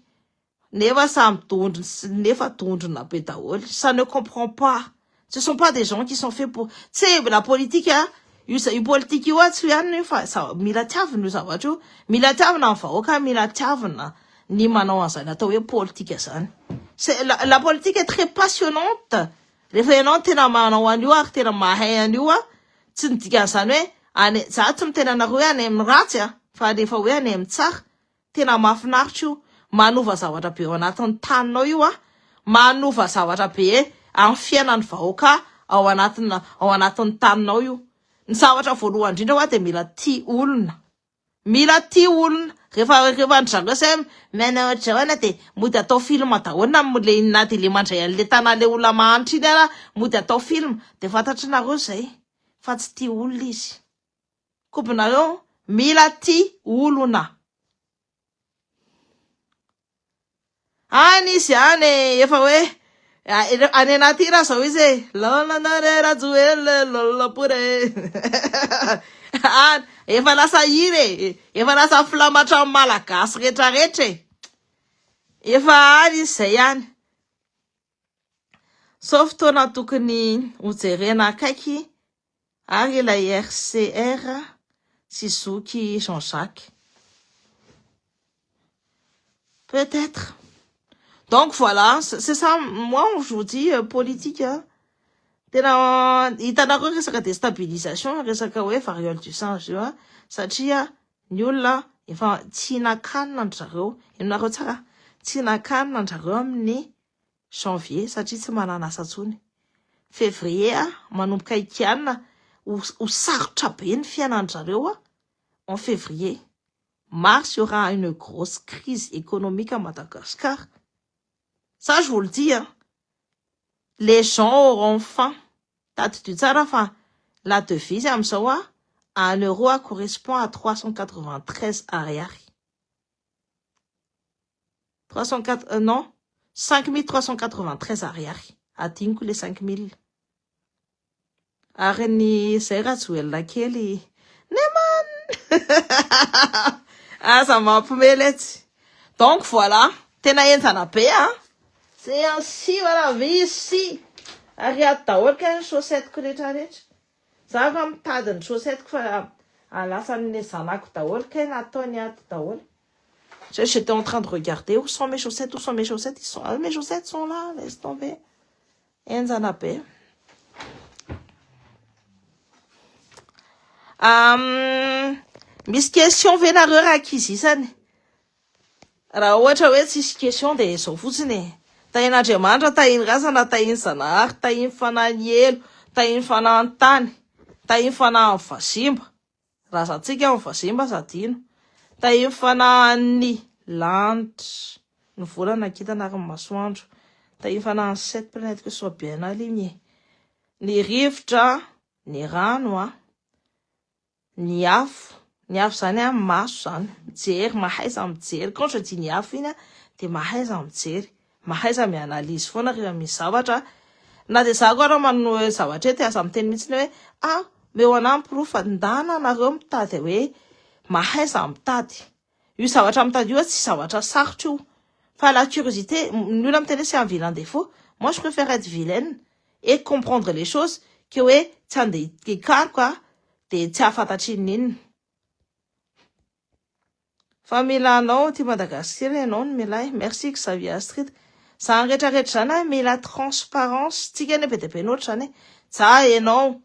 S1: Nefa samy dondrona nefa dondrona be daholo. Ça ne comprend pas. Ce sont pas des gens qui sont faits pour. Tsy la politique a io io politique io a tsy ihany io fa mila tiavina io zavatra io. Mila tiavina ny vahoaka, mila tiavina ny manao an'izany atao hoe politique zany. C'est la politique est très passionnante. Rehefa ianao tena manao an'io ary tena mahay an'io a, tsy ny dikan'izany hoe any za tsy miteny anareo hoe any amin'ny ratsy a, fa rehefa hoe any amin'ny tsara, tena mahafinaritra io. Manova zavatra be ao anatin'ny taninao io a, manova zavatra be amin'ny fiainan'ny vahoaka ao anatina ao anatin'ny taninao io. Ny zavatra voalohany indrindra hoa dia mila tia olona. Mila tia olona. Rehefa rehefa ndry zareo zay miaina ohatr'izao dia mody atao film daholo na le na dia le mandray an'le tanà le olona mahantra iny ara mody atao film dia fantatrinareo zay fa tsy tia olona izy. Kobonareo mila tia olona. Any izy any e, efa hoe any anaty hira zao izy e. Lolonore Rajoelina lolopore. Any efa lasa hira e, efa lasa filamatra amin'ny Malagasy rehetrarehetra e. Efa any izy zay any. Sao fotoana tokony hojerena akaiky ary ilay RCR sy zoky Jean Jacques. Peut-être. Donc voilà, c'est ça, moi je vous dis politique. Hein. Tena hitanareo resaka déstabilisation, resaka hoe variole du singe io, satria ny olona efa tsy nakanina ndry zareo, henonareo tsara, tsy nakanina ndry zareo amin'ny janvier satria tsy manana asa intsony. Février manomboka hikianina ho sarotra be ny fiainan-dry zareo en février. Mars, il y aura une grosse crise économique à Madagascar. Ça, je vous le dis, hein. Les gens auront faim. Tadidio tsara fa la devise amin'izao a, un euro a correspond à 393 ariary. 304, non, 5393 ariary. Adinoko le 5000. Ary ny zay Rajoelina kely Neman. Aza mampimely etsy. Donc voilà, tena enjana be a. C'est ainsi voilà, misy. Ary ato daholo ka ny chaussette-ko rehetrarehetra. Za fa mitady ny chaussette-ko fa alasan'ny zanako daholo ka nataony ato daholo. J'étais en train de regarder où sont mes chaussettes, où sont mes chaussettes. Ils sont, ah, mes chaussettes sont là, laisse tomber. Enjana be. Misy question ve nareo raha ankizy isany? Raha ohatra hoe tsisy question dia izao fotsiny e. Tahin'Andriamanitra, tahin'ny razana, tahin'ny Zanahary, tahin'ny fanahin'ny helo, tahin'ny fanahin'ny tany, tahin'ny fanahin'ny vazimba. Razantsika ny vazimba aza adino. Tahin'ny fanahin'ny lanitra, ny volana, ny kintana ary ny masoandro. Tahin'ny fanahin'ny sept planètes que soit bien aligné. Ny rivotra, ny rano a, ny afo, ny afo zany a maso zany, mijery, mahaiza mijery. Quand je dis ny afo iny a, dia mahaiza mijery, mahaiza mi-analyse foana rehefa misy zavatra. Na dia za koa raha manao zavatra eto aza miteny mihitsy hoe ah, meo anahy ny porofo fa ndana nareo mitady hoe mahaiza mitady. Io zavatra mitady io tsy zavatra sarotra io. Fa la curiosité, ny olona miteny hoe c'est un vilain défaut. Moi je préfère être vilaine et comprendre les choses que hoe tsy andeha hikaroka dia tsy hahafantatra inona inona. Fa mila anao aty Madagasikara ianao no milay. Merci Xavier Astrid. Zany rehetra rehetra zany a mila transparence. Tsika anie be dia be ny ohatra zany e. Za ianao.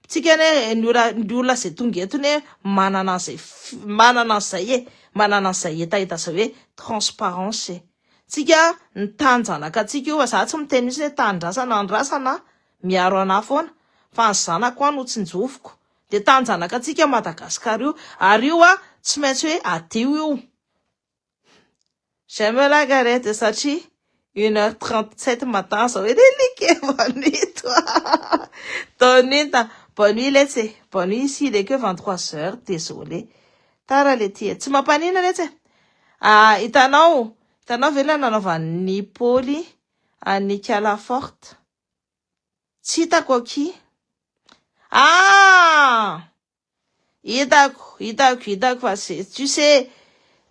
S1: Tsika anie ny olona ny olona izay tonga eto anie manana an'izay manana an'izay e. Manana an'izay hetaheta izay hoe transparence e. Tsika ny tanin-janaka antsika io fa za tsy miteny mihitsy hoe tanindrazana andrasana miaro anah foana fa ny zanako an no tsinjoviko. Dia tanin-janaka antsika Madagascar io ary io a tsy maintsy hoe adio io. J'aime la galette satria une heure 37 matin zao hoe like bonne nuit toi. Bonne nuit ta. Bonne nuit letsy e. Bonne nuit ici il est que 23 heures désolé. Tara le ty e. Tsy mampanina letsy e. Ah, hitanao, hitanao ve ilay nanaovan'ny Paoly an'i Kala Forte? Tsy hitako akia. Ah! Hitako, hitako, hitako fa c'est, tu sais,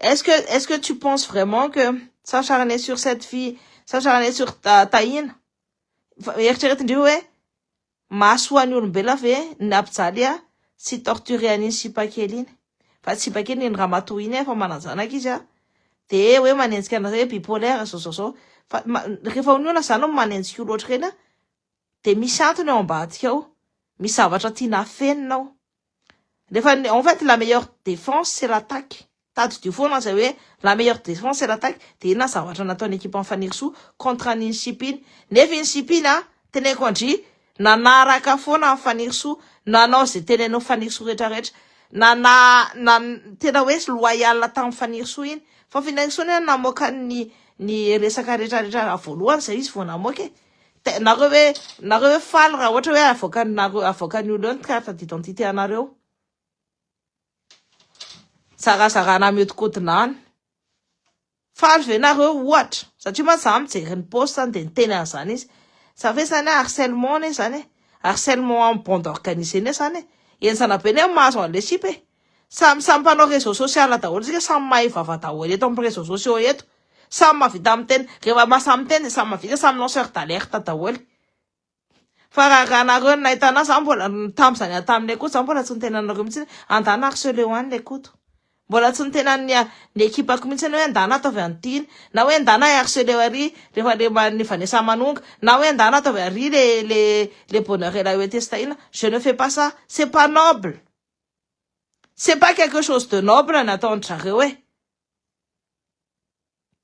S1: est-ce que tu penses vraiment que s'acharner sur cette fille, s'acharner sur ta, Tahina, eritreretindreo hoe mahasoa ny olombelona ve ny nampijaly a sy torturer an'iny sipa kely iny? Fa tsy sipa kely iny ramatoa iny efa manan-janaka izy a. De hoe manenjika anazy hoe bipolaire zao zao zao. Fa rehefa ny olona zany no manenjika olo ohatr'ireny a, de misy antony ao ambadika ao. Misy zavatra tiana afenina ao. Rehefa en fait la meilleure défense c'est l'attaque. Tadidio foana zay hoe la meilleure défense c'est l'attaque. De inona zavatra nataon'ny équipe an'i Fanirisoa contre an'iny sipa iny. Nefa iny sipa iny a, teneniko an-dry, nanaraka foana an'i Fanirisoa, nanao izay tenenao Fanirisoa rehetrarehetra. Nana, na, tena hoe loyal tamin'i Fanirisoa iny. Fa Fanirisoa anie namoaka ny ny resaka rehetrarehetra voalohany zay izy vao namoaka e. Te, nareo hoe, nareo hoe faly raha ohatra hoe avoakanareo, avoakan'ny olona eo ny carte d'identité anareo. Zarazarana mihodinkodina any. Faly ve nareo ohatra? Satria mantsy za mijery ny post dia niteny an'izany izy. Sa ve zany harcèlement anie zany e? Harcèlement en bande organisée anie zany e? Henjana be anie mahazo an'ilay sipa e. Samy samy mpanao réseau social daholo isika, samy mahay vava daholo eto amin'ny réseaux sociaux eto. Samy mahavita miteny, rehefa maha samy miteny dia samy mahavita, samy lanceur d'alerte daholo. Fa raha raha nareo no nahita anazy, za mbola tamin'izany tamin'ilay Koto, za mbola tsy niteny anareo mihitsy andana harceleo any ilay Koto. Mbola tsy niteny ny ny ekipako mihitsy hoe andana ataovy an'ity iny, na hoe andana harceleo ary rehefa le ny Vanessa Manonga, na hoe andana ataovy ary le le le bonheur et la ETSTA ina. Je ne fais pas ça, c'est pas noble. C'est pas quelque chose de noble ny ataon-dry zareo e.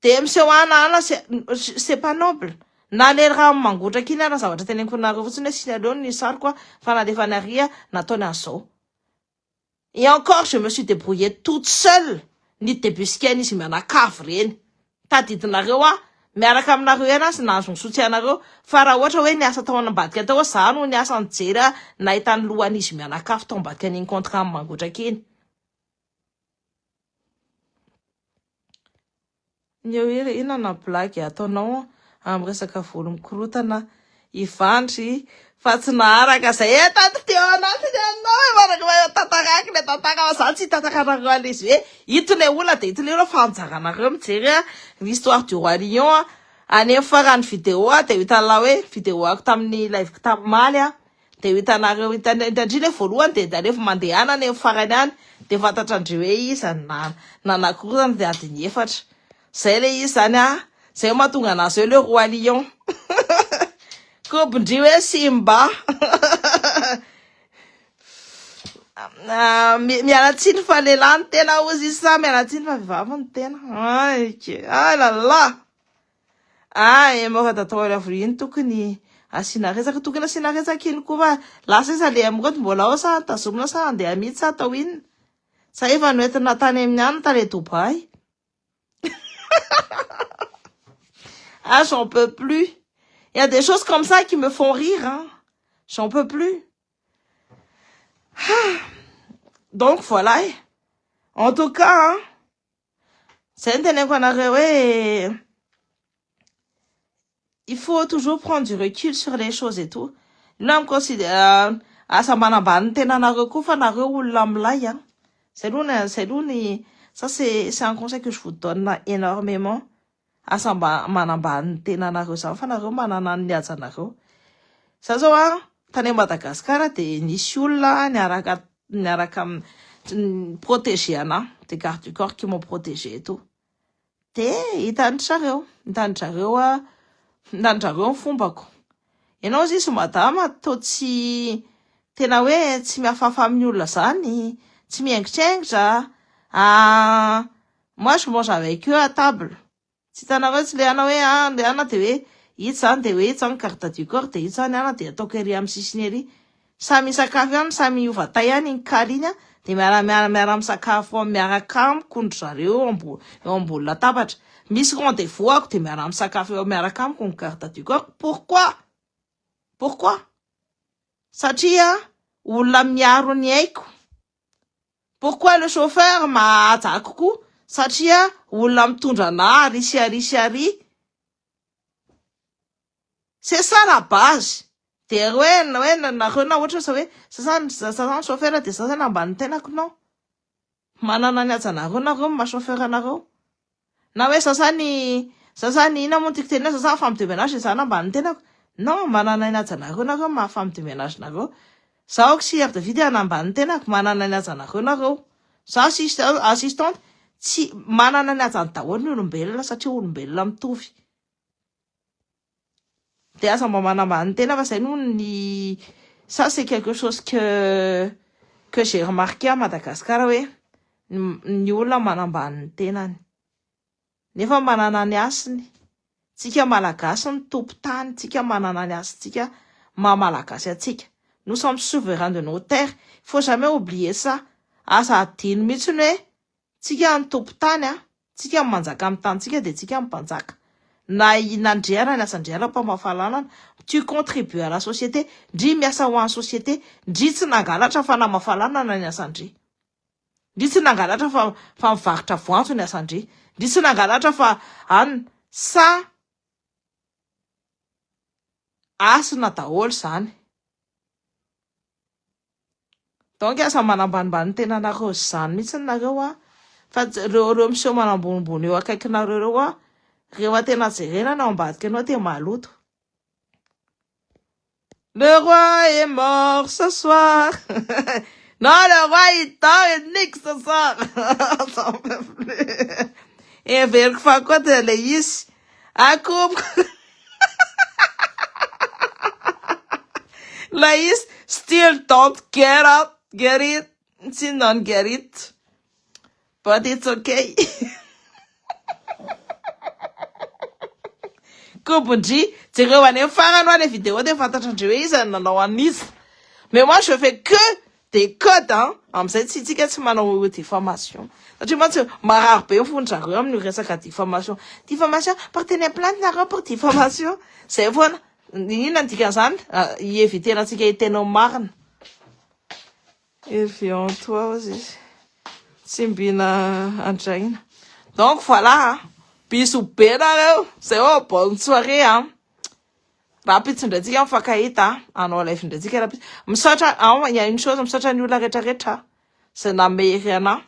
S1: De miseho ana ana c'est pas noble. Na le raha mangotraka iny ara zavatra teneniko anareo fotsiny hoe signaleo ny sariko a fa nalefany ary a nataony an'izao. Et encore je me suis débrouillée toute seule ny débusquer-n'izy mianakavy reny. Tadidinareo a miaraka aminareo ihany aho sy nahazo ny soutien anareo fa raha ohatra hoe niasa tao ambadika tao za no niasa nijery a nahita ny lohan'izy mianakavy tao ambadika an'iny contrat mangotraka iny. Ny eo iry inona na blague ataonao amin'ny resaka volo mikorotana Ivandry fa tsy naharaka zay e tadidio anatiny ianao e manaka fa tantarako le tantara fa za tsy hitantara anareo an'le izy hoe ito le olona de ito le olona fa anjaranareo mijery a l'histoire du roi lion a any amin'ny faran'ny vidéo a de ho hitan'lah hoe vidéo ako tamin'ny live-ko tamin'ny maly a de ho hitanareo hitandry le voalohany de alefa mandehana any amin'ny farany any de fantatrandreo hoe iza na nanakorotana de adiny efatra zay le izy zany a zay mahatonga anazy hoe le roi lion kobondry hoe Simba miala tsiny fa lehilahy ny tena ozy izy sa miala tsiny fa vehivavy ny tena ay ay lala ay mora datao avory iny tokony asiana resaka tokony asiana resaka iny koa fa lasa iza le amroty mbola ao sa tazomina sa andeha amidy sa atao inona sa efa noentina tany amin'ny any tany Dubaï. Ah, j'en peux plus. Il y a des choses comme ça qui me font rire. Hein. J'en peux plus. Ah. Donc, voilà. En tout cas, hein, zay ny teneniko anareo hoe il faut toujours prendre du recul sur les choses et tout. Là, me considère asa manambany ny tenanareo koa fa nareo olona milay a. Zay aloha zay aloha ny ça c'est un conseil que je vous donne énormément. Asa mba manambany ny tenanareo zany fa nareo manana ny hajanareo. Za zao a tany Madagasikara de nisy olona niaraka niaraka protéger anahy, des gardes du corps qui m'ont protégé et tout. De hitandry zareo, hitandry zareo a, hitandry zareo ny fombako. Ianao izy izy madama tô tsy tena hoe tsy mihafahafa amin'ny olona zany, tsy mihaingitraingitra. Ah, moi je mange avec eux à table. Tsy hitanareo tsy le ana hoe ah, le ana de hoe ito zany de hoe ito zany garde du corps de ito zany ana de ataoko ery amin'ny sisiny ery. Samy misakafo ihany, samy miova tay ihany iny kaly iny a, de miara miara miara misakafo miaraka amiko ndry zareo eo ambony latabatra. Misy rendez-vous ako de miara misakafo eo miaraka amiko ny garde du corps. Pourquoi? Pourquoi? Satria olona miaro ny aiko. Pourquoi le chauffeur mahaja kokoa? Satria olona mitondra anahy ary sy ary sy ary. C'est ça la base. De hoe nareo na ohatra sa hoe sasany sasany chauffeur de sasany ambany tenako non. Manana ny hajanareo nareo maha chauffeur anareo. Na hoe sasany sasany ina moa tiako tenena sasany femme de ménage zany ambany tenako. Non, manana ny hajanareo nareo maha femme de ménage nareo. Zaho auxiliaire de vie de anambany tenako manana ny hajanareo nareo. Za assistante tsy manana ny hajany daholo ny olombelona satria olombelona mitovy. De aza mba manambany tena fa zay no ny ça, c'est quelque chose que j'ai remarqué à Madagascar, hoe ny olona manambany ny tenany nefa manana ny hasiny. Tsika malagasy ny tompo tany, tsika manana ny hasintsika maha malagasy atsika. Nous sommes souverains de nos terres, faut jamais oublier ça. Aza adino mihitsy ny hoe tsika ny tompo tany a, tsika manjaka amin'ny tanytsika de tsika mpanjaka na inandriana ny asandriana mpamafalanana. Tu contribues à la société ndry miasa ho an'ny société ndry tsy nangalatra fa namafalanana ny asandry ndry tsy nangalatra fa mivarotra voanjo ny asandry ndry tsy nangalatra fa anina sa asina daholo zany. Donc aza manambanimbany tenanareo zany mihitsy nareo a, fa reo miseho manambonimbony eo akaikinareo reo a, rehefa tena jerena na ambadika anao te maloto. Le roi est mort ce soir. Non, le roi il dort et nique ce soir. J'en peux plus. Everiko fa koa de le izy. Akompoko. Le izy still don't get up, get it. Tsy don't get it. But it's okay. Kobondry, jereo any amin'ny farany hoa le vidéo de fantatrandreo hoe iza no nanao an'iza. Mais moi je fais que des codes hein, amin'izay tsy tsika tsy manao diffamation. Satria mantsy marary be ny fon-drareo amin'io resaka diffamation. Diffamation, portez plainte nareo pour diffamation. Zay foana. Inona ny dikan'izany? Hi-éviter antsika hiteny ny marina. Hervé en toi ozy izy. Tsimbina andraina. Donc voilà, bisous be nareo. Zay ô, bonne soirée hein. Rahampitso indray tsika mifankahita, hanao live indray tsika rahampitso. Misaotra, ah, il y a une chose, misaotra ny olona rehetrarehetra izay namery anahy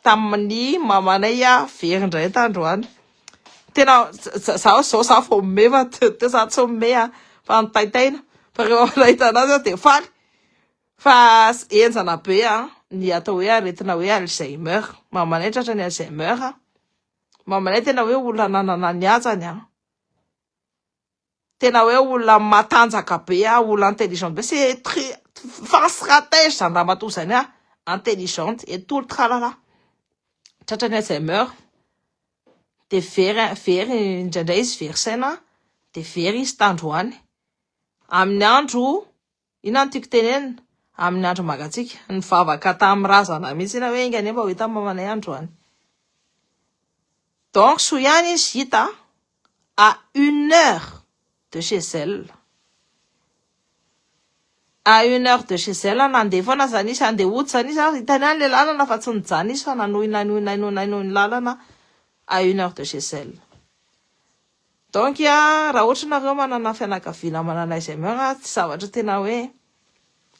S1: tamin'ny mamanay very indray tandroany. Tena zaho zao zaho vao mimehy fa teo zaho tsy mimehy fa nitaitaina. Fa rehefa nahita anazy aho dia faly. Fa henjana be a ny atao hoe aretina hoe Alzheimer. Mamanay tratra ny Alzheimer. Mamanay tena hoe olona nanana ny hajany a. Tena hoe olona matanjaka be a, olona intelligente be. C'est très fin stratège zany ramatoa zany a. Intelligente et tout le tralala. Tratra ny Alzheimer. De very, very indraindray izy very saina, de very izy tandroany. Amin'ny andro Inona no tiako tenenina? Amin'ny andro mangatsiaka. Nivavaka tamin'ny razana mihitsy ina hoe enga anie mba ho hita mamanay androany. Donc soa ihany izy hita à une heure de chez elle. À une heure de chez elle nandeha foana zany izy, handeha hody zany izy, hitany ihany le lalana fa tsy nijanona izy fa nanohy nanohy nanohy nanohy ny lalana à une heure de chez elle. Donc raha ohatra nareo manana fianakaviana manana Alzheimer, tsy zavatra tena hoe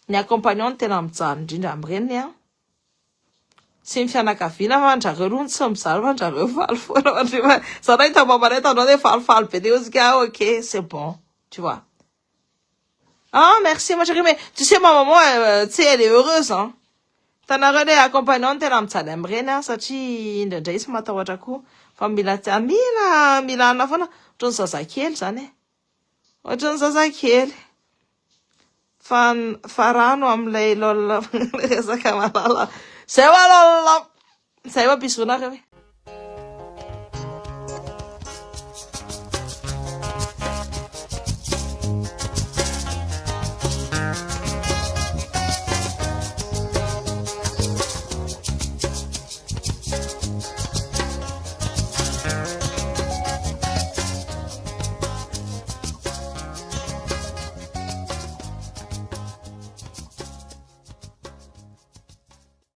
S1: ny accompagnant no tena mijaly indrindra amin'ireny a. Sy ny fianakaviana fa ndrareo aloha no tsy mijaly fa ndrareo faly foana fa ndre za nahita mamanay tandroany hoe falifaly be de hozy ka ok c'est bon tu vois. Ah merci ma chérie, mais tu sais ma maman elle, tu sais elle est heureuse hein. Hitanareo le accompagnant no tena mijaly amin'ireny a, satria indraindray izy matahotra koa fa mila mila mila anina foana, ohatran'ny zazakely zany e, ohatran'ny zazakely. Fa rano amin'ilay lol resaka malala zay wa lol zay wa, bisous nareo e.